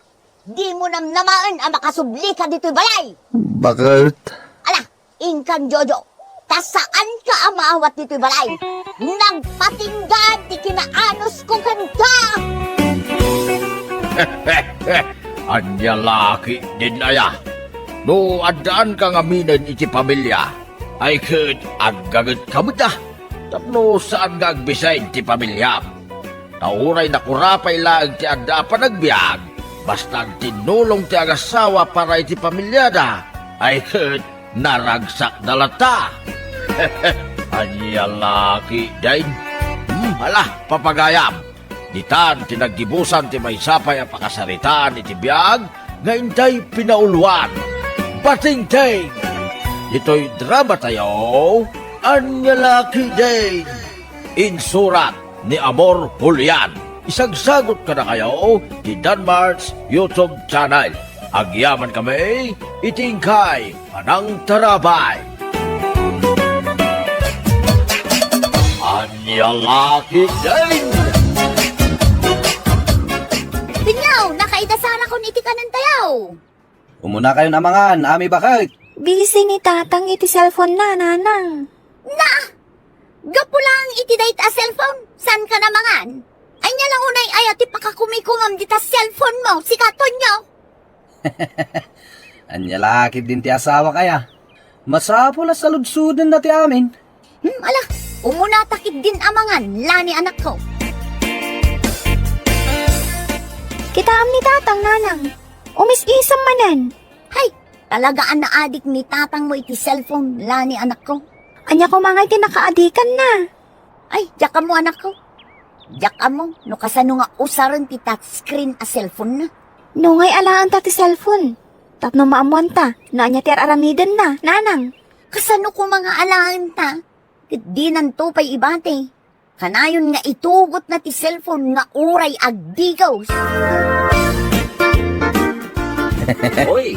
Dimo namnamaen a makasublika ditoy balay. Baket? Ala, inkan, Jojo, ta saanka a maawat ditoy balay. Nagpatingga ti kinaanusko kenka. Ania la ketdin aya? No addaanka ngaminen iti pamilia, ay ket aggagetka met a, tapno saan nga agbisay ti pamiliam. Ta uray nakurapay laeng ti adda a panagbiag, basta agtinnulong ti agasawa para iti pamiliada, ay ket naragsakda latta. Ania la ketdin? Hmm, ala, papagayam. Ditan ti naggibusan ti maysa pay a pakasaritaan iti biag nga intay pinauloan. Batingting! Ditoy dramatayo, Ania la ketdin? Insurat ni Amor Julian. Isagsagot kadakayo ti Danmart's YouTube channel. Agyamankami iti inkay panangtarabay. Ania la ketdin? Benyaw, nakaidasarakon iti kanentayo. Umunakayon a mangan, Ami Baket. Busy ni Tatang iti cellphone na, Nanang. Na! Gapu laeng iti dayta a cellphone, saanka a mangan? Ania la unay aya ti pakakumikumam dita cellphone mo, sika, Tonyo? Ania la ketdin ti asawak aya? Masapul a saludsodenna ti amin. Hmm, ala, umuna ta ketdin a mangan, Lani anakko. Kitaem ni Tatang, Nanang. Umis-isem manen. Hay, talaga a naadik ni Tatangmo iti cellphone, Lani anakko. Ania koma ngay ti nakaadikanna? Ay, diak ammo, anakko. Diak ammo no kasano nga usaren ti touchscreen a cellphone na. No ngay alaenta ti cellphone, tapno maammoanta no ania ti ar-aramidenna, Nanang. Kasano koma nga alaenta? Ket dinanto pay ibati. Kanayon nga itugotna ti cellphone nga uray agdigos. Uy,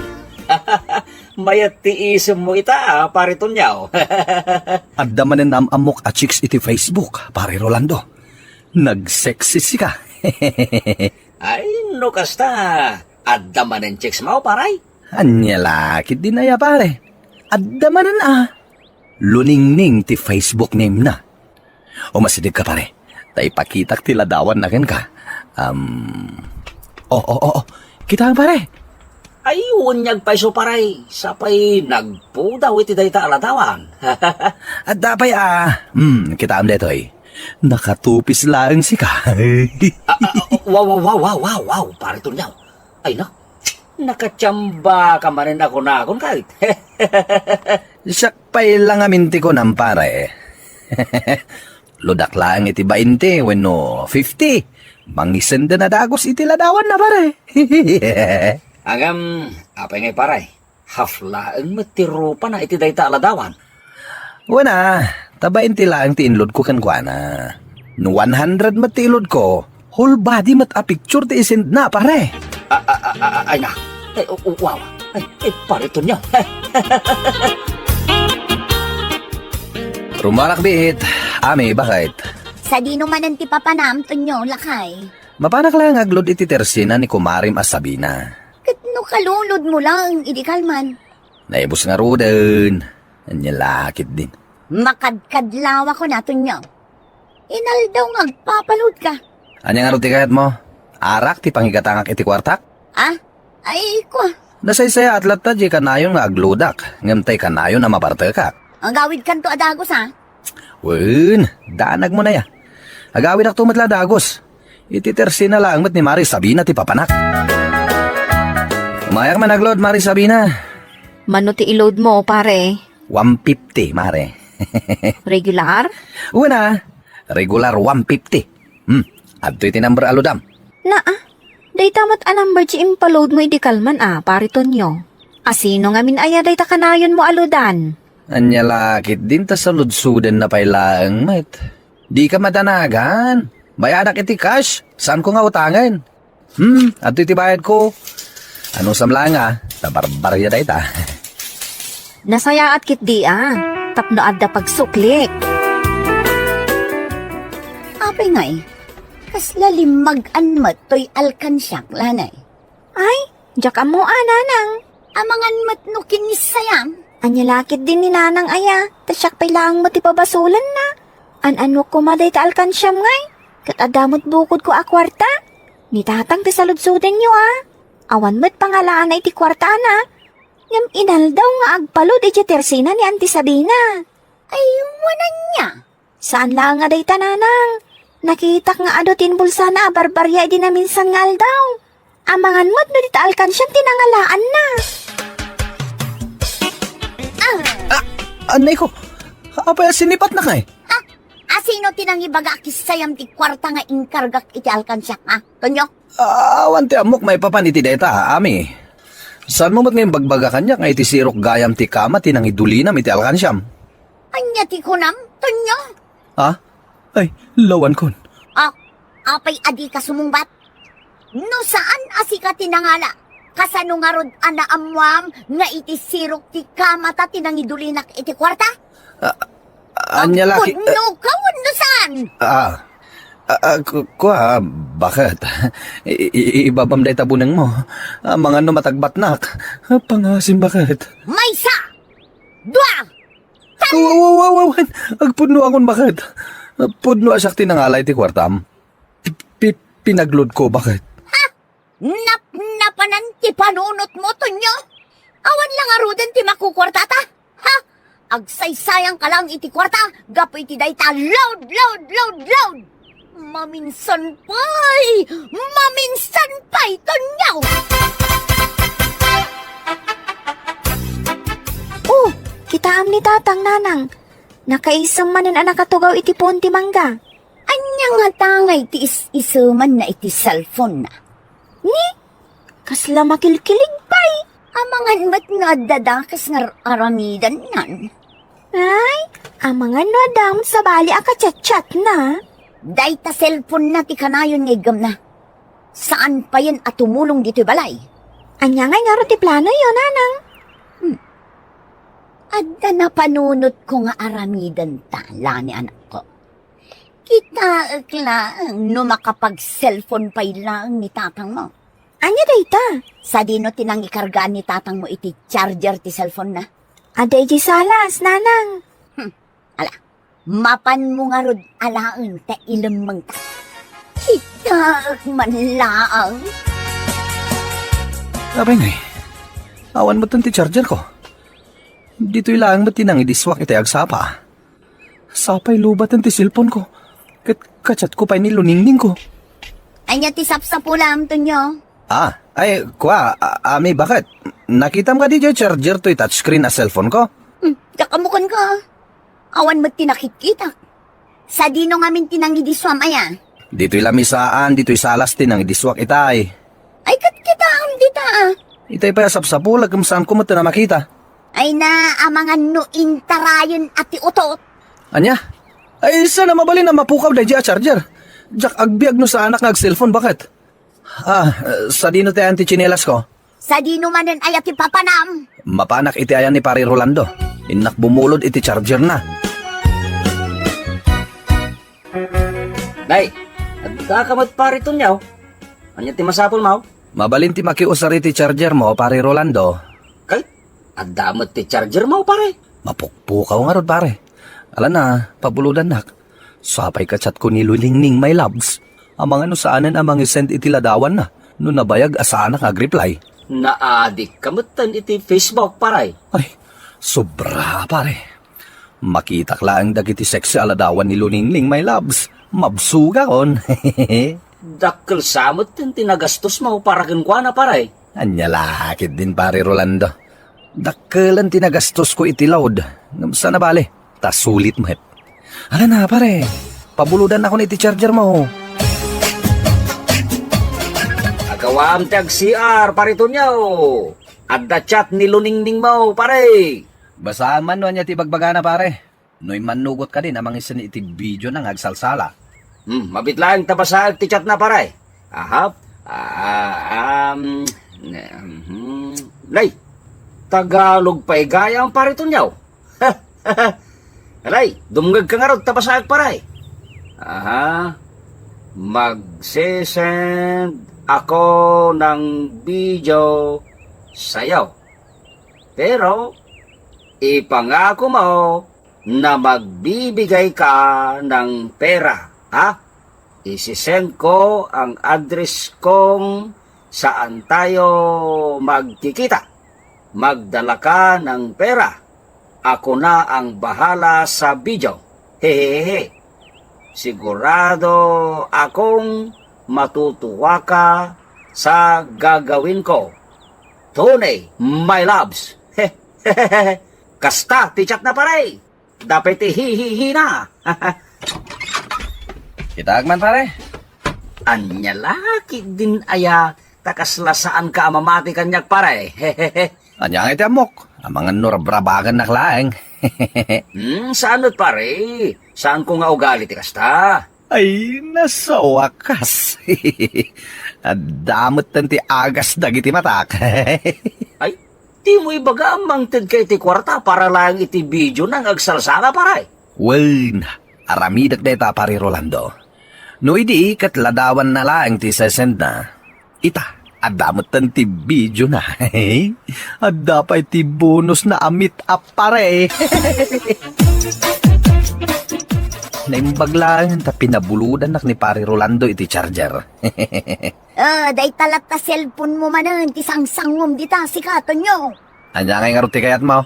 mayat ti isemmo ita, ah, Pare Tonyaw. Adda manen am-ammok a chicks iti Facebook, Pare Rolando. Nag-sexy sika. Ay, no kasta, adda manen chicks mo, paray? Ania la ketdin aya, pare? Adda manen a. Luningning ti Facebook name na. O, masidegka, pare. Ta ipakitak ti ladawanna kenka. Um, oh, oh, oh, oh. Kita, pare. Ay, unyag pay so, pare. Sapay nagpudaw iti dayta a ladawan. Adda pay, ah. Hmm, kitaem daytoy. Nakatupis laeng sika. Ah, ah, wow, wow, wow, wow, wow, wow, pare Tonyo. Ay, na. Nakatiamba ka manen a kunakon, kayt. Siak pay la ngamin ti kunam, pare. Ludak laeng iti bainte wenno fifty. Mangisendan a dagus iti ladawanna, pare. Ngem, apay ngay, pare? Half laeng met ti rupana iti dayta a ladawan. Wen a, ta bainte laeng ti inloadko kenkuana. No one hundred met ti ilodko, whole body met a picture ti isendna, pare. A, a, a, a, ay na. Ay, u-, u-, wow. Ay, ay, pare Tonyo. Rumarak biit, Ami, baket. Sadino manen ti papanam, Tonyo, lakay? Mapanak laeng agload iti tersina ni kumarim a Sabina. Ket no kalulodmo laeng idi kalman? Naibus ngaruden. Ania la ketdin. Makadkadlawakon, Tonyo. Inaldaw nga agpapaloadka. Ania ngarud ti kayatmo? Arak ti pangigatangak iti kuartak? Ah? Ay, kua. Nasaysayaat latta diay kanayon nga agloadak, ngem tay kanayon a mabartekak. Agawidkanto a dagus, a? Wen, danagmo aya. Agawidakto met la a dagus. Iti tersina laeng met ni Mari Sabina ti papanak. Umayak man agload, Mari Sabina. Mano ti iloadmo, pare? One fifty, Mare. Regular? Wen a, regular one fifty. Hmm, adtoy ti number a loadam. Naa, dayta met a number ti impaloadmo idi kalman a, pare Tonyo. Asino ngamin aya dayta kanayonmo a loadan? Ania la ketdin ta saludsodenna pay laeng met. Dika madanagan. Bayadak iti cash, saanko nga utangen. Hmm, adtoy ti bayadko. Anusam laeng a, ta barbaria dayta. Nasayaat ketdi a, tapno adda pagsuklik. Apay ngay, kasla limmag-an met toy alkansiak, lanay? Ay, diak ammo a, nanang. Amangan met no kinissayam. Ania la ketdin ni nanang aya, ta siak pay laeng met ti pabasolenna. An-anok koma dayta alkansiam ngay, ket adda met bukodko a kuarta. Ni tatang ti saludsodenyo a. Awan met pangalaana iti kuartana. Ngem inaldaw nga agpaload iti tersina ni Anti Sabina. Ay, wen ania? Saan laeng a dayta, nanang. Nakitak nga adu ti inbulsana a barbaria idi naminsan nga aldaw. Amangan met no dita alkansiam ti nangalaanna. Ah! Ah, anay ko. Apay a sinipatnak, ay? Ha? Asino ti nangibaga a kissayam ti kuarta nga inkargak iti alkansiak, ha? Tonyo? Ah, awan ti ammok maipapan iti dayta, Ami. Saanmo met nga imbagbaga kaniak nga iti sirok gayam ti kama ti nangidulinam iti alkansiam? Ania ti kunam, Tonyo? Ha? Ay, lawankon. Ah, apay a dika sumungbat? No saan a sika ti nangala, kasano ngarud a naammuam nga iti sirok ti kamata ti nangidulinak iti kuarta? Ah, ania la ki-, Pudno ka wenno saan? Ah, ah, ah, ku-, kua, baket? I-, i-, ibabam dayta bunengmo. Amangan no matagbatnak. Pangasim, baket? Maysa! Dua! Aw, aw, aw, aw, aw. Agpudno akon, baket? Pudno a siak ti nangala iti kuartam. Pi-, pi-, pinagloadko, baket? Ha? Napnapanan ti panunotmo, Tonyo? Awan la ngaruden ti makukuartata? Ha? Agsaysayangka laeng iti kuarta gapu iti dayta load, load, load, load! Maminsan pay! Maminsan pay, Tonyo! Oh, kitaem ni tatang, nanang. Nakaisem manen a nakatugaw iti puon ti mangga. Ania ngata ngay ti is-isemanna iti cellphone-na? Ni? Kasla makilkilig pay. Amangan met no adda dakes nga ar-, aramidannan. Ay, amangan no adda met sabali a kachat-chatna. Dayta cellphone-na ti kanayon nga iggemna. Saan payen a tumulong ditoy balay. Ania ngay ngarud ti planoyo, nanang? Hmm. Adda napanunotko nga aramidenta, Lani, anakko. Kitaek laeng no makapag-cellphone pay laeng ni tatangmo. Ania dayta? Sadino ti nangikargaan ni tatangmo iti charger ti cellphone-na? Adda idiay salas, nanang. Hmm. Ala, Mapanmo ngarud alaen ta ilemmengta. Kitaek man laeng. Apay ngay, awan metten ti charger ko. Ditoy laeng met ti nangidiswak iti agsapa. Sapay lubaten ti cellphone ko. Ket ka-chat ko pay ni Luningning ko. Ania ti sapsapulam, Tonyo? Ah, ay, kua, a-, Ami, baket? Nakitam kadi diay charger toy touchscreen a cellphone ko? Hmm, kakamukan ka. Awan met ti nakitkitak. Sadino ngamin ti nangidiswam aya? Ditoy lamisaan, ditoy salas ti nangidiswak itay. Ay, ket kitaem dita, ah. Itay pay a sapsapulek, ngem saanko met a makita. Ay na, amangan no intarayen a ti utot. Ania? Ay, saan a mabalin a mapukaw daydi a charger? Diak agbiag no saanak nga ag-cellphone, baket? Ah, sadino ti ayan ti tsinelas ko? Sadino manen aya ti papanam? Mapanak iti ayan ni Pare Rolando. Innak bumulod iti charger na. Nay, adda ka met, Pare Tonyo? Ania ti masapul mo? Mabalin ti makiusar iti charger mo, Pare Rolando. Kay, adda met ti charger mo, pare. Mapukpukaw ngarud, pare. Ala na, pabulodannak. Sapay ka-chat ko ni Luningning, my loves. Amangan no saanen a mangisend iti ladawanna no nabayag a saanak nga agreply. Naadik ka metten iti Facebook, pare. Ay, sobra, pare. Makitak laeng dagiti sexy a ladawan ni Luningning, my loves. Mabsugakon. Dakkel sa metten ti nagastos mo para kenkuana, pare. Ania la ketdin, Pare Rolando. Dakkelen ti nagastosko iti load. Ngem saan a bale, ta sulit met. Ala na, pare. Pabulodannakon iti charger mo. Agawam ti ag-C R, Pare Tonyo. Adda chat ni Luningning mo, pare. Basaam man no ania ti ibagbagana, pare. No immannugot kadin a mangisin iti videona nga agsalsala. Hmm, mabiit laeng ta basaek ti chatna, pare. Aha. Ah, um, mhm. Nay, Tagalog pay gayam, Pare Tonyo. Alay, dumngegka ngarud ta basaek, pare. Aha. Magsesend ako ng video sa'yo. Pero, ipangako mo na magbibigay ka ng pera, ha? Isisend ko ang address kung saan tayo magkikita. Magdala ka ng pera. Ako na ang bahala sa video. Hehehe. Sigurado akong matutuwa ka sa gagawin ko. Tony, my loves. Kasta ti chatna, pare. Dapay ti hihihi na. Kitaek man, pare. Ania la ketdin aya, ta kasla saanka a mamati kaniak, pare. Ania ngay ti ammok? Amangan no rabrabagannak laeng. Hmm, saan met, pare. Saanko nga ugali ti kasta. Ay, nasawakas. Adda metten ti agas dagiti matak. Ay, dimo ibaga a mangted ka iti kuarta para laeng iti videona nga agsalsala, pare. Wen, aramidek dayta, Pare Rolando. No idi, ket ladawanna laeng ti isesendna. Ita, adda metten ti videona. Adda pay ti bonusna a meet up, pare. Naimbag laeng ta pinabulodannak ni Pare Rolando iti charger. Ah, dayta latta cellphone mo manen ti sangsangom dita, sika, Tonyo. Ania ngay ngarud ti kayatmo?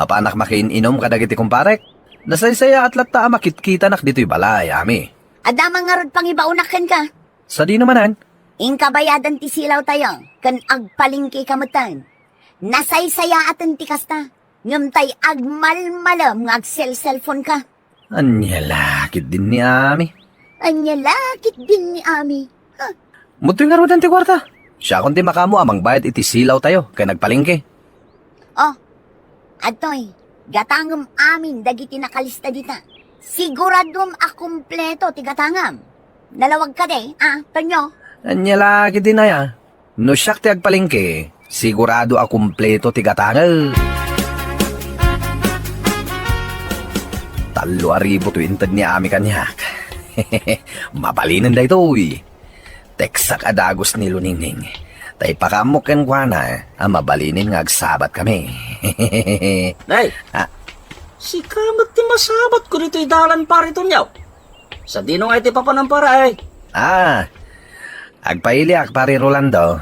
Mapanak makiin-inom kadagiti kumparek? Nasaysayaat latta a makitkitanak ditoy balay, Ami. Adda man ngarud pangibaonak kenka. Sadino manen? Inka bayadan ti silaw tayo, ken agpalengke ka metten. Nasaysayaaten ti kasta, ngem tay agmalmalem nga agselselfonka. Ania la ketdin ni Ami? Ania la ketdin ni Ami? Ha? Mudtoy ngaruden ti kuarta. Siakon ti makaammo a mangbayad iti silaw tayo ken agpalengke. Oh, adtoy, gatangem amin dagiti nakalista dita. Siguradom a kompleto ti gatangam. Nalawag kadi, ah, Tonyo? Ania la ketdin aya? No siak ti agpalengke, sigurado a kompleto ti gatangem. Tallo a ribu toy inted ni Ami kaniak. Mabalinen daytoy. Teksak a dagus ni Luningning. Ta ipakaammo kenkuana a mabalinen nga agsabat kami. Nay! Ah. Sika met ti masabatko ditoy dalan, Pare Tonyo. Sadino nga iti papanam, pare? Ah, agpailiak, Pare Rolando.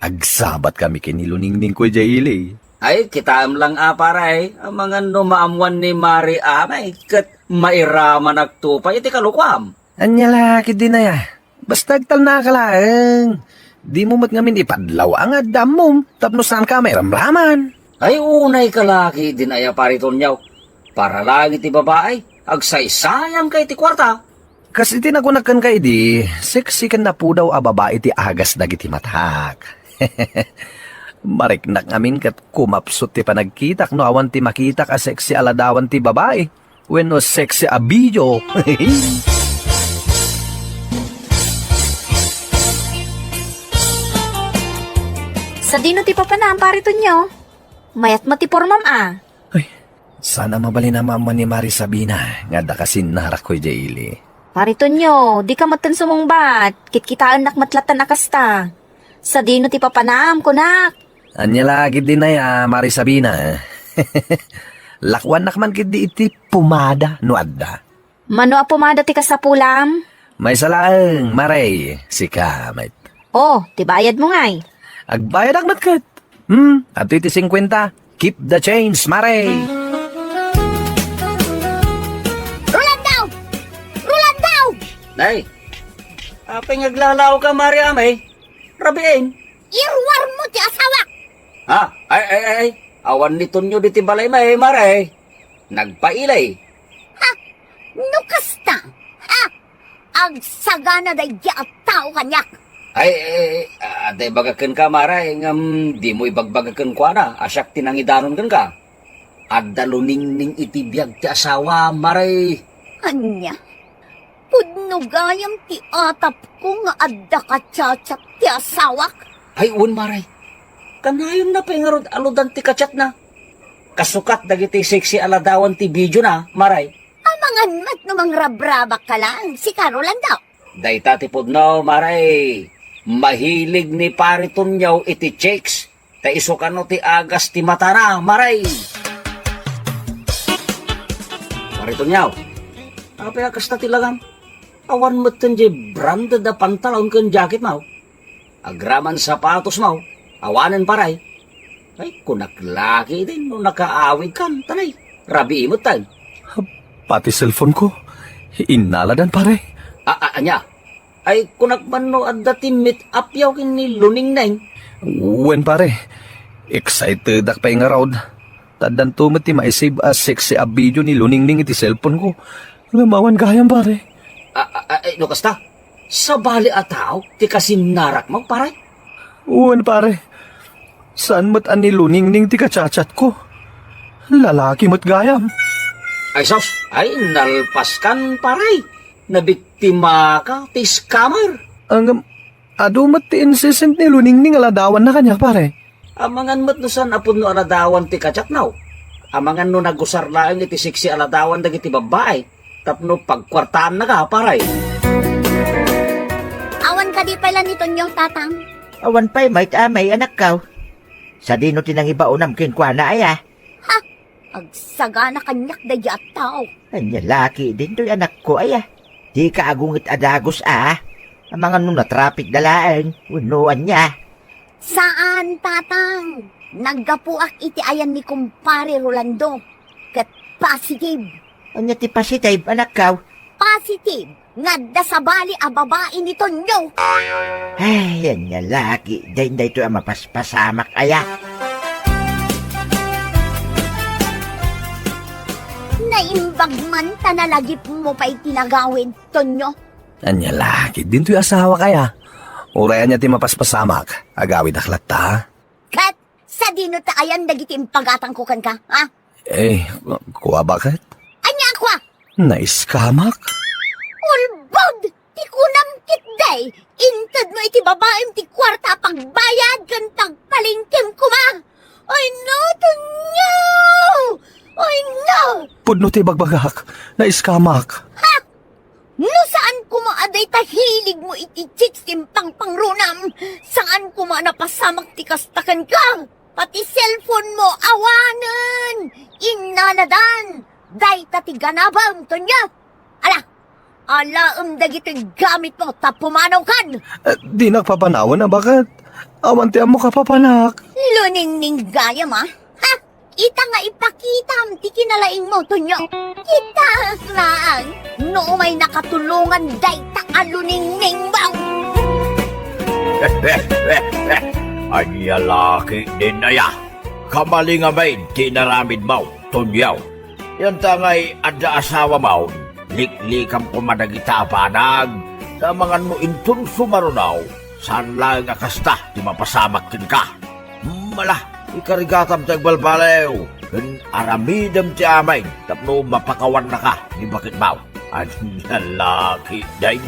Agsabat kami ken ni Luningning ko idiay ili. Ay, kitaem lang a, pare, amangan no maammuan ni Mari Amay ket mairamanakto pay iti kalokuam. Ania la ketdin aya? Basta agtalnaka laeng. Dimo met ngamin ipadlaw nga adda ammom tapno saanka mairamraman. Ay, unay ka la ketdin aya, Pare Tonyo. Para laeng iti babai, agsaysayangka iti kuarta. Kas iti nakunak kenka idi, sexy ken napudaw a babai ti agas dagiti matak. Mariknak ngamin ket kumapsut ti panagkitak no awan ti makitak a sexy a ladawan ti babai wenno sexy a video. Sadino ti papanam, Pare Tonyo? Mayat met ti pormam a. Ay, saan a mabalin a maammuan ni Mari Sabina nga adda kasinnarakko idiay ili. Pare Tonyo, dika metten sumungbat. Kitkitaennak met lattan a kasta. Sadino ti papanam, kunak? Ania la ketdin aya, Mari Sabina? Lakuannak man ketdi iti pomada no adda. Mano a pomada ti kasapulam? Maysa laeng, Mare. Sika met. Oh, ti bayadmo ngay? Agbayadak met ket. Hmm, adtoy ti singkuenta. Keep the change, Mare. Rolando! Rolando! Nay, apay nga aglalaoka, Mare Amay? Rabiin. Iruarmo ti asawak! Ha? Ay, ay, ay, ay. Awan ni Tonyo ditoy balaymi, Mare. Nagpaili. Ha? No kasta, ha? Agsagana daydi a tao kaniak. Ay, ay, ay, adda ibagak kenka, Mare, ngem dimo ibagbaga kenkuana a siak ti nangidanon kenka. Adda Luningning iti biag ti asawam, Mare. Ania? Pudno gayam ti atapko nga adda kachat-chat ti asawak? Ay, wen, Mare. Kanayonna pay ngarud a ludan ti kachatna. Kasukat dagiti sexy a ladawan ti videona, Mare. Amangan met no mangrabrabakka laeng, sika, Rolando. Dayta ti pudno, Mare. Mahilig ni Pare Tonyo iti chicks. Ta isu kano ti agas ti matana, Mare. Pare Tonyo, apay a kasta ti langam? Awan metten diay branded a pantalon ken jacketmo. Agraman sapatosmo, awanen, pare. Ay, kunak la ketdin no nakaawidkan, tanay. Rabii metten. Pati cellphone ko, innaladan, pare. A, a, ania? Ay, kunak man no adda ti meet up-yo ken ni Luningning. Wen, pare. Excitedak pay ngarud. Ta addanto met ti maisave a sexy a video ni Luningning iti cellphone ko. Ngem awan gayam, pare. A, a, a, ay, no kasta, sabali a tao ti kasinnarakmo, pare? Wen, pare. Saan met a ni Luningning ti kachatchatko. Lalaki met gayam. Ay, sus! Ay, nalpaskan, pare! Nabiktimaka ti scammer! Ngem, adu met ti insisend ni Luningning a ladawanna kaniak, pare. Amangan met no saan a pudno a ladawan ti kachatmo. Amangan no nagusar laeng iti sexy a ladawan dagiti babbai tapno pagkuartaannaka, pare. Awan kadi pay la ni Tonyo, Tatang? Awan pay met, Amay, anakko. Sadino ti nangibaonam kenkuana, aya? Ha? Agsagana kaniak daydi a tao. Ania la ketdin toy, anakko, aya? Dika agunget a dagus a. Amangan no natrapikda laeng wenno ania? Saan, Tatang. Naggapuak iti ayan ni Kumpare Rolando. Ket positive. Ania ti positive, anakko? Positive nga adda sabali a babai ni Tonyo. Ay, ania la ketdin daytoy a mapaspasamak, aya? Naimbag man ta nalagipmo pay ti nagawid, Tonyo. Ania la ketdin toy, asawak, aya? Uray ania ti mapaspasamak, agawidak latta. Ket sadino ti ayan dagiti impagatangko kenka, ha? Eh, kua, baket? Ania a kua? Naiskamak? Ulbod! Ti kunam ketdi, intedmo iti babaim ti kuarta a pagbayad ken pagpalengkem koma. Ay no, Tonyo! Ay no! Pudno ti bagbagak, naiskamak. Ha? No saan koma a dayta hiligmo iti chicks ti impangpangrunam, saan koma a napasamak ti kasta kenka. Pati cellphone mo, awanen! Innaladan! Dayta ti ganabem, Tonyo! Ala, alaem dagiti gamitmo ta pumanawkan! Eh, dinak papanawen a baket. Awan ti ammok a papanak. Luningning gayam, a. Ha? Ita nga ipakitam ti kinalaingmo, Tonyo. Itaek laeng no umay nakatulongan dayta a luningning bang. Ania la ketdin aya? Kamali ngamin ti inaramidmo, Tonyo. Yanta ngay adda asawam, liklikam koma dagita a banag, ta amangan no inton sumaruno, saan laeng a kasta ti mapasamak kenka. Mala, ikarigatam ti agbalbaliw, ken aramidem ti amin tapno mapakawannaka ni baketmo. Ania la ketdin?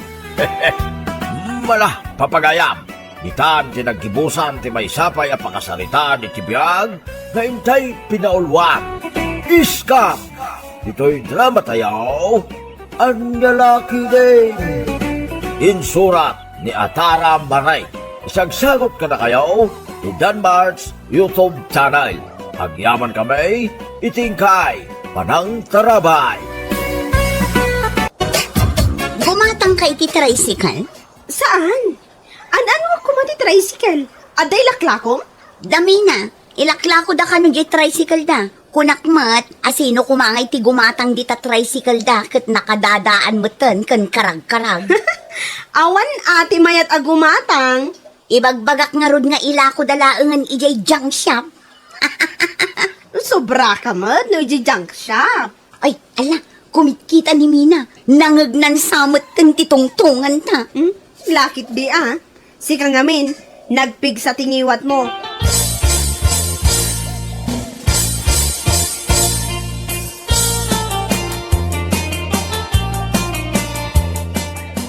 Mala, papagayam, ditan ti naggibusan ti maysa pay a pakasaritaan iti biag nga intay pinauluan. Iskam! Ditoy drama tayo, Ania la ketdin? Insurat ni Atara Maray. Isagsagut kadakayo ti Danmart's YouTube channel. Agyaman kami iti inkay panangtarabay. Gumatang ka iti tricycle? Saan? An-ano a koma ti tricycle? Adda ilaklakom? Damina, ilaklako da kano diay tricycle da. Kunak met, asino koma ngay ti gumatang dita tricycle da ket nakadadaan metten ken karagkarag. Awan a ti mayat a gumatang. Ibagbagak ngarud nga ilako da laengen idiay junk shop. Sobra ka met no idiay junk shop. Ay, ala, kumitkita ni Mina. Nangegnan sa metten ti tungtunganta. Hmm? Lakit di a. Sika ngamin, nagpigsa ti ngiwatmo.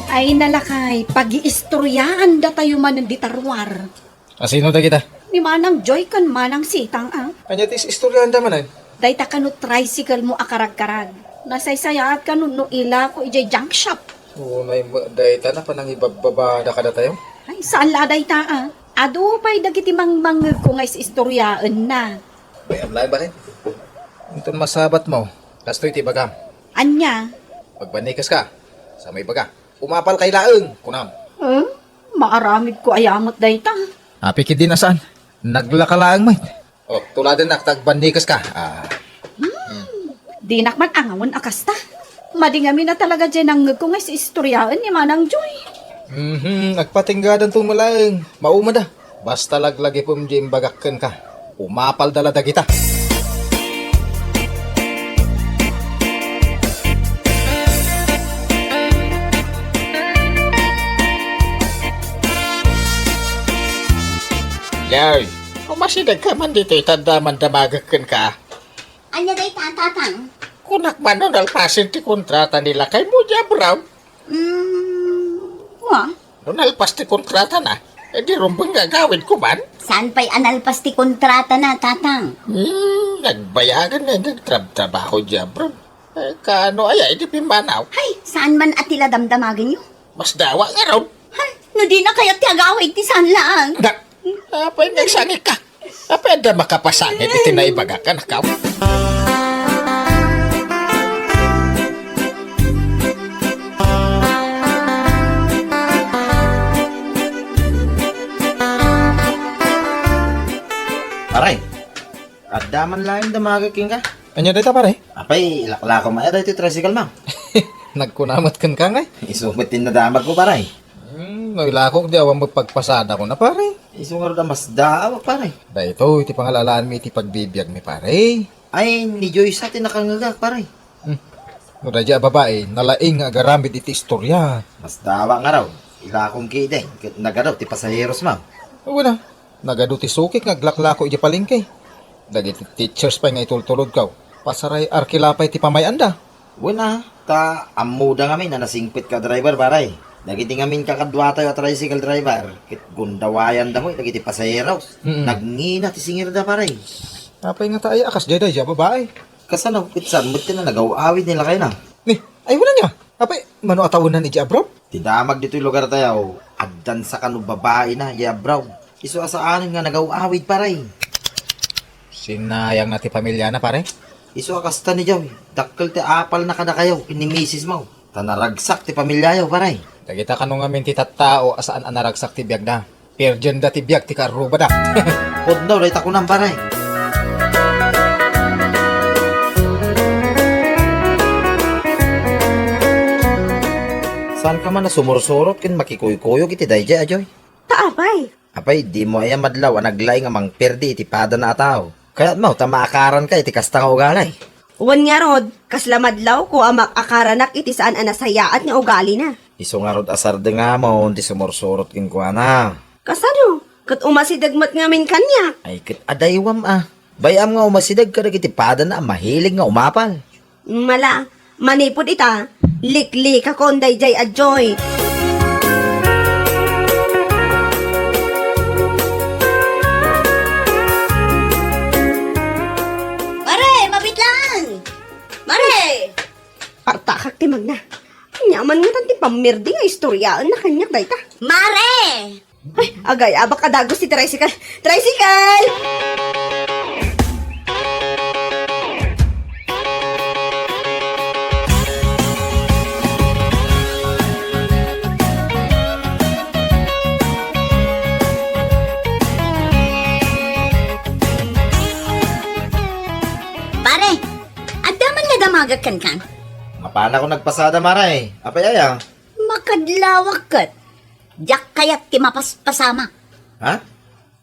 Ay, nalakay, pagiistoryaan datayo manen dita ruar. Asino dagita? Ni Manang Joy ken Manang Sitang, a. Ania ti is-istoryaanda manen? Dayta kano tricycle mo a karagkarag. Nasaysayaat kano no ilako idiay junk shop. Unay met dayta, napanangibabbabada kadatayo? Ay, saan la dayta, a. Adu pay dagiti mangmangngegko nga is-istoryaenna. Bay-am laeng, baket. Inton masabatmo, kastoy ti ibagam. Ania? Magbannikaska. Sa may ibaga. Umapalkay laeng, kunam. Hmm? Maaramidko aya met dayta? Apay ketdin a saan? Naglaka laeng met. O, tuladennak ta agbannikaska. A. Hmm. Dinak man angawen a kasta. Madi ngamin a talaga diay nangngegko nga is-istoryaen ni Manang Joy. Mhm, agpatinggadanto met laeng. Mauma da. Basta laglagipem diay imbagak kenka. Umapalda la dagita. Joy, umasidegka man ditoy ta adda man damagek kenka. Ania dayta, Tatang? Kunak man no nalpasen ti kontrata ni lakaymo, Jabram. Mm, wa. No nalpas ti kontratana, e di rumbeng nga agawidko man. Saan pay a nalpas ti kontratana, Tatang? Hmm, nagbayagan nga nagtrabtrabaho, Jabram. E, kaano aya idi pimmanaw? Hay, saan man a ti la damdamagenyo? Masdawa ngarud. Hay, no dina kayat ti agawid ti saan laeng. Da, apay nga agsangikka? Apay adda makapasangit iti naibagak, anakaw? Pare, adda man laeng damagek kenka. Ania dayta, pare? Apay, ilaklako man aya daytoy tricycle mo. Nagkuna met kenka ngay? Isu met ti nadamagko, pare. Hmm, no ilakok di awan met pagpasadakon a, pare. Isu ngarud a masdaawak, pare. Daytoy ti pangalalaanmi iti pagbibiagmi, pare. Ay, ni Joyce ti nakangngegak, pare. Hmm. No daydiay a babai, nalaing nga agaramid iti istorya. Masdaawak ngarud. Ilakom ketdin, ket nagadu ti pasaheros mo. Wen a, nagadu ti sukik nga aglaklako idiay palengke. Dagiti teachers pay nga itultulodko, pasaray-arki la pay ti pamay-anda. Wen a, ta ammoda ngamin a nasingpetka a driver, pare. Dagiti ngamin kakaduatayo a tricycle driver, ket gundawayanda met dagiti pasaheros. Mm-mm. Nagngina ti singirda, pare. Apay ngata aya a kasdiay daydiay a babai? Kasano, ket saan met ti nagaw-awid ni lakayna? Ni, ay, wen ania? Apay, mano a tawenan idiay abroad? Ti damag ditoy lugartayo, addan sa kano babaina idiay abroad. Isu a saanen nga nagaw-awid, pare. Sinayangna ti pamiliana, pare. Isu a kasta ni Joy, dakkel ti apalna kadakayo ken ni misis mo. Ta naragsak ti pamiliayo, pare. Dagita kano ngamin ti tattao a saan a naragsak ti biagda. Perdienda ti biag ti kaarrubada. Pudno, dayta kunam, pare. Saan ka man a sumursurot ken makikuykuyog iti daydiay a Joy? Ta apay? Apay, dimo aya madlaw a naglaing a mangperdi iti padana a tao? Kayatmo ta maakaranka iti kasta nga ugali? Wen ngarud, kasla madlawko a maakaranak iti saan a nasayaat nga ugalina. Isu ngarud a sardengamon ti sumursurot kenkuana. Kasano? Ket umasideg met ngamin kaniak. Ay, ket adaywam a. Bay-am nga umasideg kadagiti padana a mahilig nga umapal. Mala, manipud ita, liklikakon daydiay a Joy. Mare, mabitlan! Mare! Partakak ti magna. Ania man ngatan ti pammirdi nga istoriaenna kaniak dayta? Mare! Ay, agayabak a dagus ti tricycle. Tricycle! Pare, adda man la damagek kenka? Mapanakon nagpasada, Mare. Apay aya? Makadlawak ket. Diak kayat ti mapaspasamak. Ha?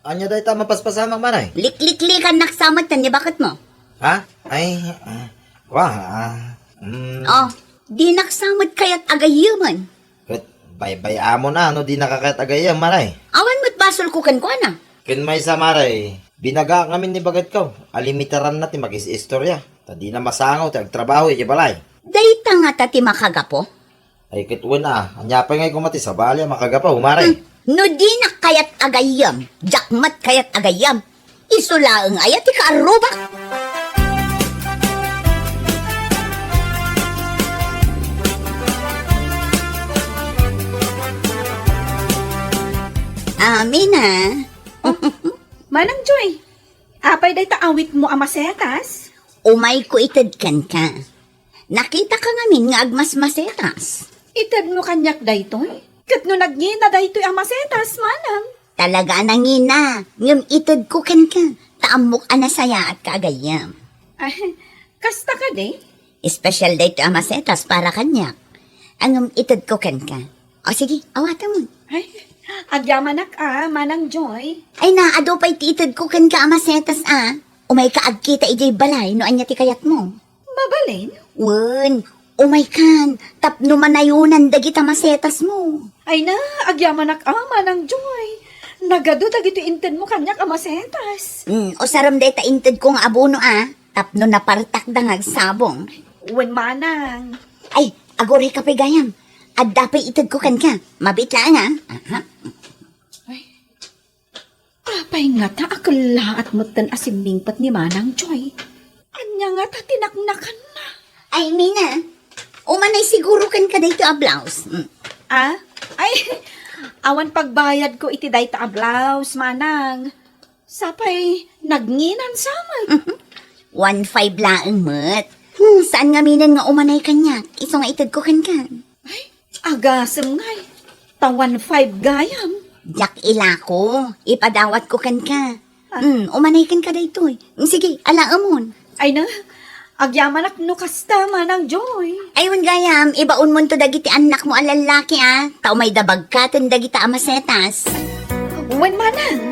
Ania dayta a mapaspasamak, Mare? Likliklikannak sa met ken ni baketmo. Ha? Ay, ah, wa, ah, mm. Oh, dinak sa met kayat a gayyemen. Ket baybay-amon a no dinaka kayat a gayyem, Mare. Awan met basolko kenkuana. Ken maysa, Mare, binagaak ngamin ni baketko a limitaranna ti makis-istorya, ta dina masango ti agtrabaho idiay balay. Dayta ngata ti makagapu? Ay, ket wen a, ania pay ngay koma ti sabali a makagapu, Mare? Hmm, no dinak kayat a gayyem, diak met kayat a gayyem. Isu laeng aya ti kaarrubak? Amin a. Oh, Manang Joy, apay dayta awitmo a masetas? Umayko ited kenka. Nakitaka ngamin nga agmasmasetas. Itedmo kaniak daytoy? Ket no nagngina daytoy a masetas, manang? Talaga a nangina, ngem itedko kenka, ta ammok a nasayaatka a gayyem. Ay, kasta kadi? Espesyal daytoy a masetas para kaniak. Ngem itedko kenka. O sige, awatemon. Ay, agyamanak a, Manang Joy. Ay na, adu pay ti itedko kenka a masetas a. Umayka agkita idiay balay no ania ti kayatmo. Mabalin? Wen, umaykan, tapno manayonan dagita masetasmo. Ay na, agyamanak a, Manang Joy. Nagadu dagiti intedmo kaniak a masetas. Hmm, usarem dayta intedko nga abono a, tapno napartakda nga agsabong. Wen, Manang. Ay, agurayka pay gayam. Adda pay itedko kenka. Mabit laeng a. Aha. Ay. Apay ngata a kellaat metten a simmingpet ni Manang Joy? Ania ngata ti naknakanna? Ay, Mina, umanay siguro kenka daytoy a blouse. Mm. Ah? Ay, awan pagbayadko iti dayta a blouse, Manang. Sapay, nagnginan sa met. One five laeng met. Hmm, saan ngaminen nga umanay kaniak? Isu nga itedko kenka. Ay, agasem ngay. Ta one five gayam. Diak ilako. Ipadawatko kenka. Ah. Hmm, umanay kenka daytoy. Hmm, sige, alaemon. Ay na, agyamanak no kasta, Manang Joy. Ay, wen gayam, ibaonmonto dagiti annakmo a lallaki, a. Ta umayda bagkaten dagita a masetas. Wen, Manang.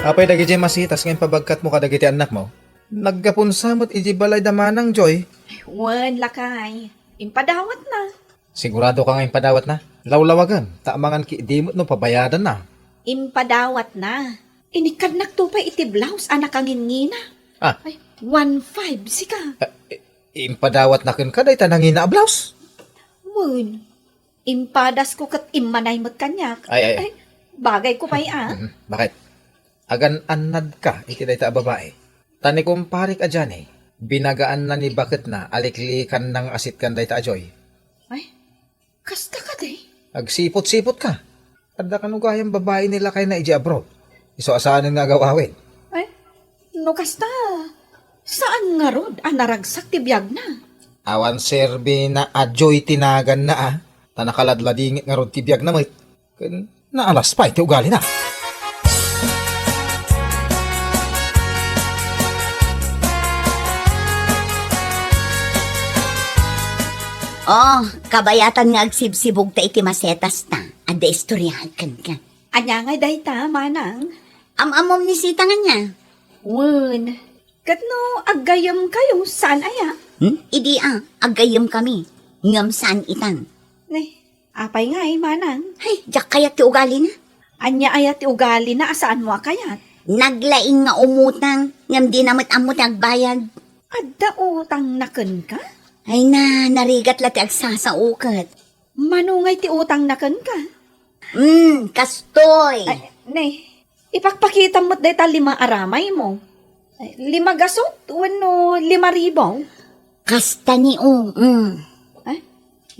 Apay dagiti masetas nga impabagkatmo kadagiti annakmo? Naggapon sa met idiay balay da Manang Joy. Wen, lakay. Impadawatna. Sigurado ka nga impadawatna? Lawlawagem, ta amangan ki idi met no pabayadanna. Impadawatna. Inikkadnakto pay iti blouse a nakangingina. Ah. Ay, one five, sika. Ah, i-, impadawatna kenka dayta nangina a blouse? Wen. Impadasko ket immanay met kaniak. Ay, ay. Ay, bagayko pay a. Mhm. Bakit? Agan-annadka iti dayta a babai. Ta ni kumparik a Johnny, binagaanna ni baketna a liklikanna nga asitgan dayta a Joy. Ay, kasta kadi? Agsipot-sipotka. Adda kano gayam babai ni lakayna idiay abroad. Isu a saanen nga agaw-awid. Ay, no kasta, saan ngarud a naragsak ti biagna? Awan serbina a Joy ti naganna, a. Ta nakaladladingit ngarud ti biagna met. Ken naalas pay ti ugalina. Oh, kabayatan nga agsibsibugta iti masetasta. Adda istoryaak kenka. Ania ngay dayta, manang? Am-ammom ni Sita ania? Wen, ket no aggayyemkayo, saan aya? Hmm? Idi a, aggayyemkami. Ngem saan itan. Ne, apay ngay, manang? Ay, diak kayat ti ugalina. Ania aya ti ugalina a saanmo a kayat? Naglaing nga umutang, ngem dina met ammo ti agbayad. Adda utangna kenka? Ay na, narigat la ti agsasaoket. Mano ngay ti utangna kenka? Hmm, kastoy. Ay, ne, ipakpakitam met dayta lima a ramaymo. Ay, lima gasut wenno lima ribu? Kasta ni, o, mm. Ay,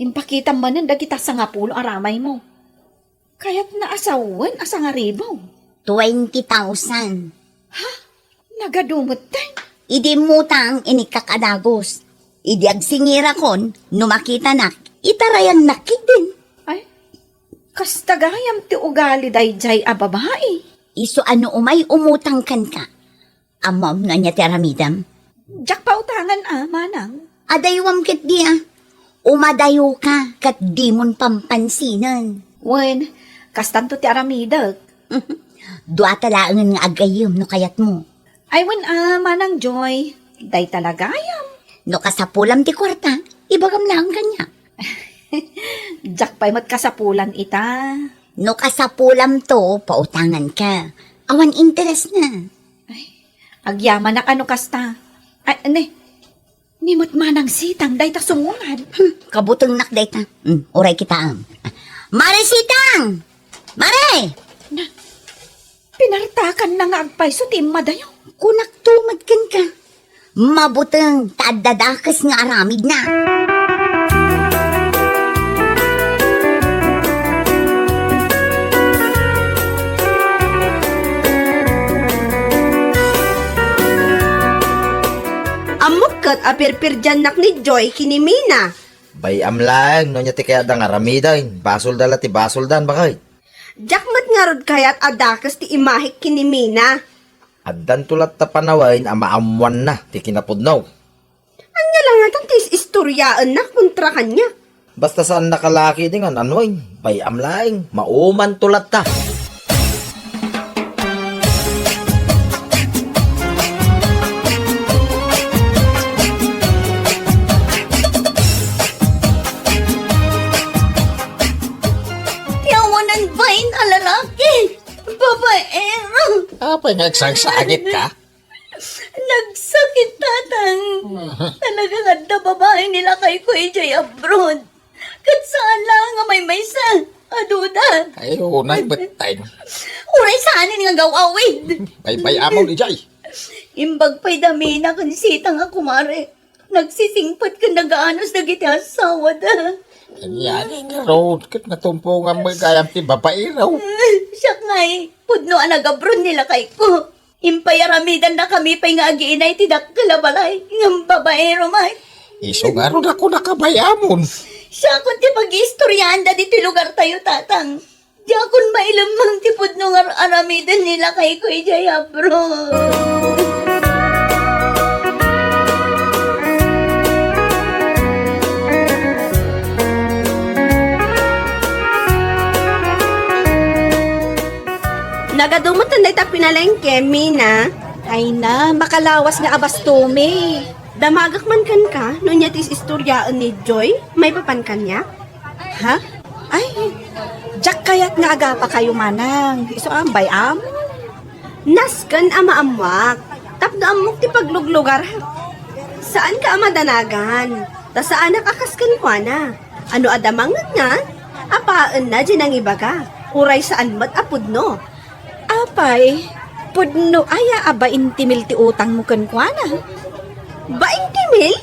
impakitam manen dagita sangapulo a ramaymo. Kayatna a sawen a sangaribu. Twenty thousand. Ha? Nagadu metten? Idi immutang, inikka a dagus. Idi agsingirakon, no makitanak, itarayannak ketdin. Ay, kasta gayam ti ugali daydiay a babai. Isu a no umay umutang kenka, ammom no ania ti aramidem? Diak pautangan a, manang. Adaywam ketdi a. Umadayoka ket dimon pampansinen. Wen, kastanto ti aramidek. Duata laengen nga agayyem no kayatmo. Ay, wen a, Manang Joy, dayta la gayam. No kasapulam ti kuarta, ibagam laeng kaniak. Diak pay met kasapulan ita. No kasapulamto, pautanganka. Awan interesna. Ay, agyamanak a no kasta. Ay, ne, ni met Manang Sitang dayta sumungad. Hmm, kabutengnak dayta. Hmm, uray kitaem. Mare Sitang! Mare! Na, pinartakanna nga agpayso ti immadayo. Kunak tumad kenka. Mabuteng ta adda dakes nga aramidna. Ammok ket a pirpirdiannak ni Joy ken ni Mina. Bay-am laeng no ania ti kayatda nga aramiden. Basolda la ti basoldan, baket. Diak met ngarud kayat a dakes ti imahek ken ni Mina. Addanto latta panawen a maammoanna ti kinapudno. Ania la ngatan ti is-istoriaenna kontra kaniak? Basta saannaka la ketdi nga an-anuen, bay-am laeng, maumanto latta. Ti awanan bain a lalaki, babaero. Apay nga agsangsagitka? Nagsakit, Tatang. Talaga nga adda babai ni lakayko idiay abroad. Ket saan la nga maymaysa a duda. Ay, unay, betteng. Uray saanen nga agaw-awid. Baybay-amon idiay. Imbag pay da Mina ken Sita nga kumare. Nagsisingpet ken nagaanos dagiti asawada. Ania ngarud ket natumpongan met gayam ti babaero. Siak ngay, pudno a nagabron ni lakayko. Impay aramidannakami pay nga agiinay ti dakkel a balay, ngem babaero met. Isu ngarud a kunaka bay-amon. Siakon ti pagiistoriaanda ditoy lugartayo, Tatang. Diakon mailemmeng ti pudno nga ar-aramiden ni lakayko idiay abroad. Nagadu met dayta pinalengke, Mina. Ay na, makalawas nga abastomi. Damagek man kenka, no ania ti is-istoriaen ni Joy, maipapan kaniak? Ha? Ay, diak kayat nga agapakayo, Manang. Isu a, bay-am. Nasken a maammoak, tapno ammok ti pagluglugarak. Saanka a madanagan, ta saanak a kas kenkuana. Ano a damangen nga, apaenna di nangibaga, uray saan met a pudno. Apay, pudno aya a bainte mil ti utangmo kenkuana? Bainte mil?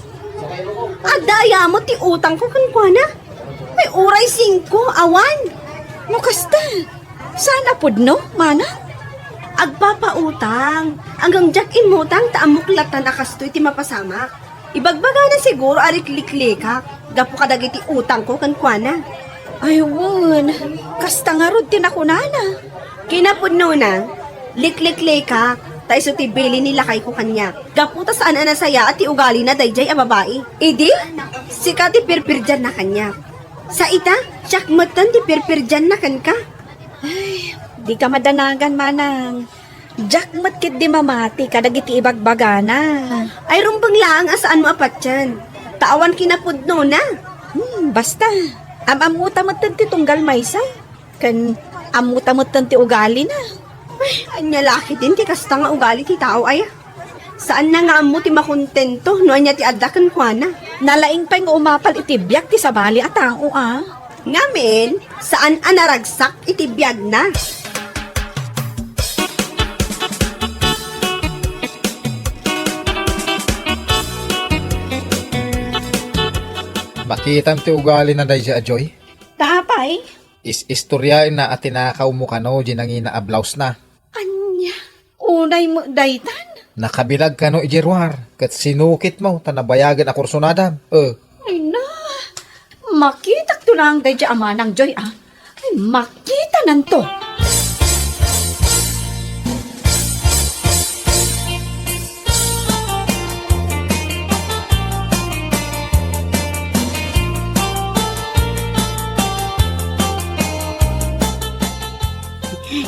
Adda aya met ti utangko kenkuana? May uray singko, awan. No kasta, saan a pudno, manang? Agpapautang. Ngem diak immutang ta ammok latta a kastoy ti mapasamak. Ibagbagana siguro a likliklikak gapu kadagiti utangko kenkuana. Ay, wen. Kasta ngarud ti nakunana. Kinapudnona, likliklikak, ta isu ti bilin ni lakayko kaniak. Gapu ta saan a nasayaat ti ugalina daydiay a babai. Idi, sika ti pirpirdianna kaniak. Sa ita, siak metten ti pirpirdianna kenka. Ay, dika madanagan, manang. Diak met ketdi mamati kadagiti ibagbagana. Ay, rumbeng laeng a saanmo a patien. Ta awan kinapudnona. Hmm, basta. Am-ammota metten ti tunggal maysa. Ken ammota metten ti ugalina. Ay, ania la ketdin ti kasta nga ugali ti tao, aya? Saanna nga ammo ti makontento no ania ti adda kenkuana. Nalaing pay nga umapal iti biag ti sabali a tao, a. Ngamin, saan a naragsak iti biagna. Makitam ti ugalina daydiay a Joy? Ta apay? Is-istoriaenna a tinakawmo kano di nangina a blousena. Ania? Unay met daytan? Nakabilag kano idiay ruar, ket sinukitmo ta nabayagen a kursunadam. Eh. Ay na, makitakto laeng daydiay a Manang Joy, a. Ay, makitananto.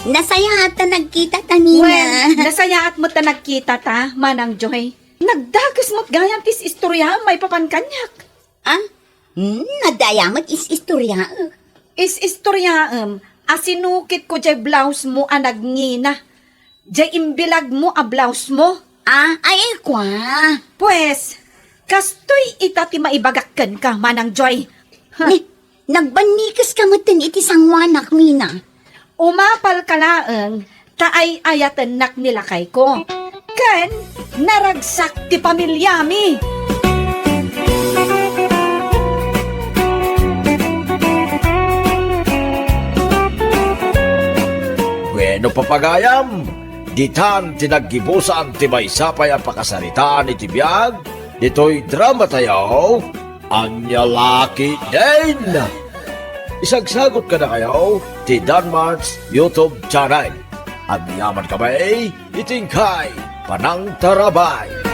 Nasayaat ta nagkitata, Nina. Wen, nasayaat met ta nagkitata, Manang Joy. Nagdakes met gayam ti is-istoriaem maipapan kaniak. Ah? Hmm, nadaya met is-istoriaek. Is-istoriaem a sinukitko diay blousemo a nagngina. Diay imbilagmo a blousemo. Ah, ay, kua. Pues, kastoy ita ti maibagak kenka, Manang Joy. Ha? Ni, nagbannikes ka metten iti sangoanak, Nina. Umapal ka laeng ta ay-ayatennak ni lakayko. Ken naragsak ti pamiliami. Bueno, papagayam, ditan ti naggibusan ti maysa pay a pakasaritaan iti biag ditoy dramatayo, Ania la ketdin? Isagsagot kadakayo ti Danmart's YouTube channel. Agyaman kami iti inkay panangtarabay.